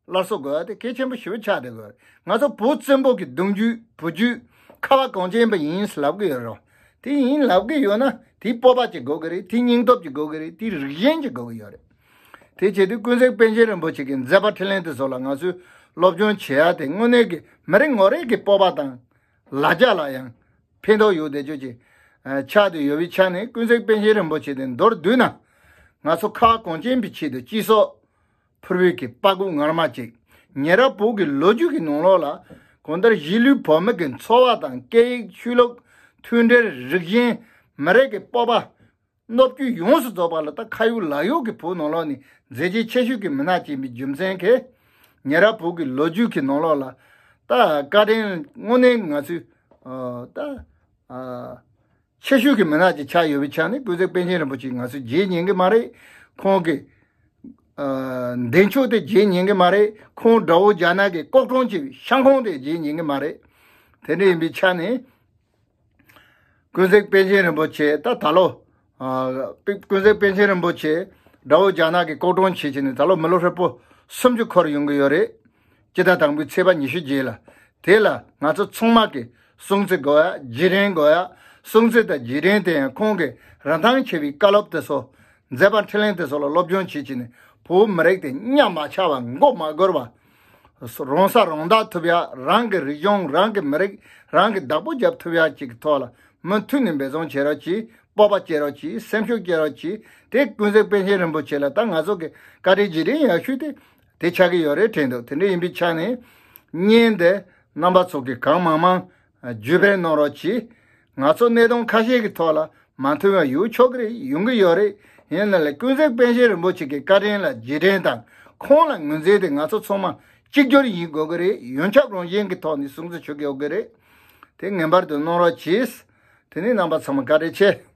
སླར་གསོ་དགོས་ཡ་དེ་གལ་ཆེན་པོ་ཞེ་པོ་ཆགས་བསྡད་ཡོད་རེད། ང་ཚོ་བོད་བཙན་པོ་གི་གདུང་རྒྱུད་བུ་རྒྱུད་ཁ་བ་གངས་ཅན་པ་ཡིན་ལབ་གི་ཡོད་རེད། དེ་ཡིན་ལབ་གི་ཡོད་ན་དེའི་སྤོབས་པ་ཅིག་དགོས་གི་རེད། དེའི་སྙིང་སྟོབས་ཅིག་དགོས་གི་རེད། དེའི་རིགས་ཞེན་ཅིག་དགོས་གི་ཡོད་རེད། དེ་བྱེད་དུས་ཀུན་གཟིགས་པཎ་ཆེན་རིན་པོ་ཆེ་གི་མཛད་པ་འཕྲིན་ལས་དེ་ཚོ་ལ་ང་ཚོས་སློབ་སྦྱོང་བྱེད་ཡ་དེ་དངོས་གནས་ཀྱི་མི་རེ་ངོ་རེ་གི་སྤོབས་པ་དང་ལ་རྒྱ་ལ་ཡང་ཕན་ཐོགས་ཡོད་བསྡད་རྒྱུ་ཅིག་ཆགས་བསྡད་ཡོད་པའི་ཆ་ནས། ཀུན་གཟིགས་པཎ་ཆེན་རིན་པོ་ཆེ་དེ་མདོར་བསྡུས་ན་ང་ཚོ་ཁ་བ་གངས་ཅན་པའི་ཆེད་དུ་སྤྱི་སྲོག་ཕུལ་བའི་གི་དཔའ་རྒོད་ངར་མ་ཅིག་ཉེ་རབས་བོད་ཀྱི་ལོ་རྒྱུས་ཀྱི་ནང་ལོགས་ལ་གང་ལྟར་གཞིས་ལུས་བོད་མི་གི་འཚོ་བ་དང་སྐད་ཡིག་ཆོས་ལུགས་མཐུན་སྒྲིལ་རིགས་ཞེན་མི་རིགས་ཀྱི་སྤོབས་པ་སྣོད་བཅུད་ཡོངས་སུ་རྫོགས་པ་ལ་ད་ཁ་ཡོད་ལག་ཡོད་ཀྱི་བོད་ནང་ལོགས་ནས་མཛད་རྗེས་ཆེ་ཤོས་ཀྱི་མི་སྣ་ཅིག་ཡིན་པའི་རྒྱུ་མཚན་གྱིས། ཉེ་རབས་བོད་ཀྱི་ལོ་རྒྱུས་ཀྱི་ནང་ལོགས་ལ་ད་བཀའ་དྲིན་དངོས་གནས་ང་ཚོས་ཨ་ད་ཨ་ཆེ་ཤོས་ཀྱི་མི་སྣ་ཅིག་ཆགས་ཡོད་པའི་ཆ་ནས། ཀུན་གཟིགས་པཎ་ཆེན་རིན་པོ་ཆེ་ང་ཚོས་བརྗེད་ཉན་གྱི་མ་རེད། ཁོང་གི་ཨ་འདས་མཆོད་དེ་བརྗེད་ཉན་གྱི་མ་རེད། ཁོང་དགྲ་བོ་རྒྱ་ནག་གིས་ལྐོག་གྲོང་བྱས་པའི་ཤ་འཁོན་དེ་བརྗེད་ཉན་གྱི་མ་རེད། དེ་འདྲ་ཡིན་པའི་ཆ་ནས། ཀུན་གཟིགས་པཎ་ཆེན་རིན་པོ་ཆེ་ད་ད་ལོ། ཨ་ཀུན་གཟིགས་པཎ་ཆེན་རིན་པོ་ཆེ་དགྲ་བོ་རྒྱ་ནག་གིས་ལྐོག་གྲོང་བྱས་བྱས་ནས་ད་ལོ་མི་ལོ་ཧྲིལ་པོ་སུམ་ཅུ་འཁོར་ཡོང་གི་ཡོད་རེད། སྤྱི་ཟླ་དང་པོའི་ཚེས་པ་ཉི་ཤུ་བརྒྱད་ལ། དེ་ལ་ང་ཚོ་ཚང་མ་གིས་སྲུང་བརྩི་དགོས་ཡ། རྗེས་དྲན་དགོས་ཡ། སྲུང་བརྩི་དང་རྗེས་དྲན་དེ་ཡང་ཁོང་གིས་རིན་ཐང་ཆེ་བའི་བཀའ་སློབ་དེ་ཚོ། མཛད་པ་འཕྲིན་ལས་དེ་ཚོ་ལ་སློབ་སྦྱོང་བྱེད་བྱས་ནས་བོད་མི་རིགས་དེ་གཉའ་མ་ཆག་པ་མགོ་མ་སྒུར་བ། རང་ས་རང་བདག་ཐུབ་ཡ། རང་གི་རིག་གཞུང་རང་གི་མི་རིགས་རང་གི་བདག་པོ་རྒྱབ་ཐུབ་ཡ་ཅིག་གི་ཐོག་ལ་མུ་མཐུད་ནས་འབད་བརྩོན་བྱེད་རོགས་གྱིས། སྤོབས་པ་སྐྱེ་རོགས་གྱིས། སེམས་ཤུགས་སྐྱེ་རོགས་གྱིས། དེ་ཀུན་གཟིགས་པཎ་ཆེན་རིན་པོ་ཆེ་ལ་ད་ང་ཚོ་གི་བཀའ་དྲིན་རྗེས་དྲན་ཡག་ཤོས་དེ་དེ་ཆགས་ཀྱི་ཡོད་རེད་དྲན་འདུག་དེ་འདྲ་ཡིན་པའི་ཆ་ནས་བརྙན་འདི་རྣམ་པ་ཚོ་གིས་གང་མང་མང་བརྒྱུད་སྤེལ་གནང་རོགས་གྱིས། ང་ཚོ་གནད་དོན་ཁ་ཤས་ཀྱི་ཐོག་ལ་མ་མཐུན་པ་ཡོད་ཆོག་གི་རེད། ཡོང་གི་ཡོད་རེད། ཡིན་ན་ལས་ཀུན་གཟིགས་པཎ་ཆེན་རིན་པོ་ཆེ་གི་བཀའ་དྲིན་ལ་རྗེས་དྲན་དང་ཁོང་ལ་ངོས་འཛིན་དེ་ང་ཚོ་ཚང་མ་གཅིག་གྱུར་ཡིན་དགོས་ཀྱི་རེད། ཡོངས་ཁྱབ་རང་བཞིན་གྱི་ཐོག་ནས་སྲུང་བརྩི་ཞུ་དགོས་ཀྱི་རེད། དེ་ངེས་པར་དུ་གནང་རོགས་གྱིས། དེ་ནས་རྣམ་པ་ཚང་མ་བཀའ་དྲིན་ཆེ།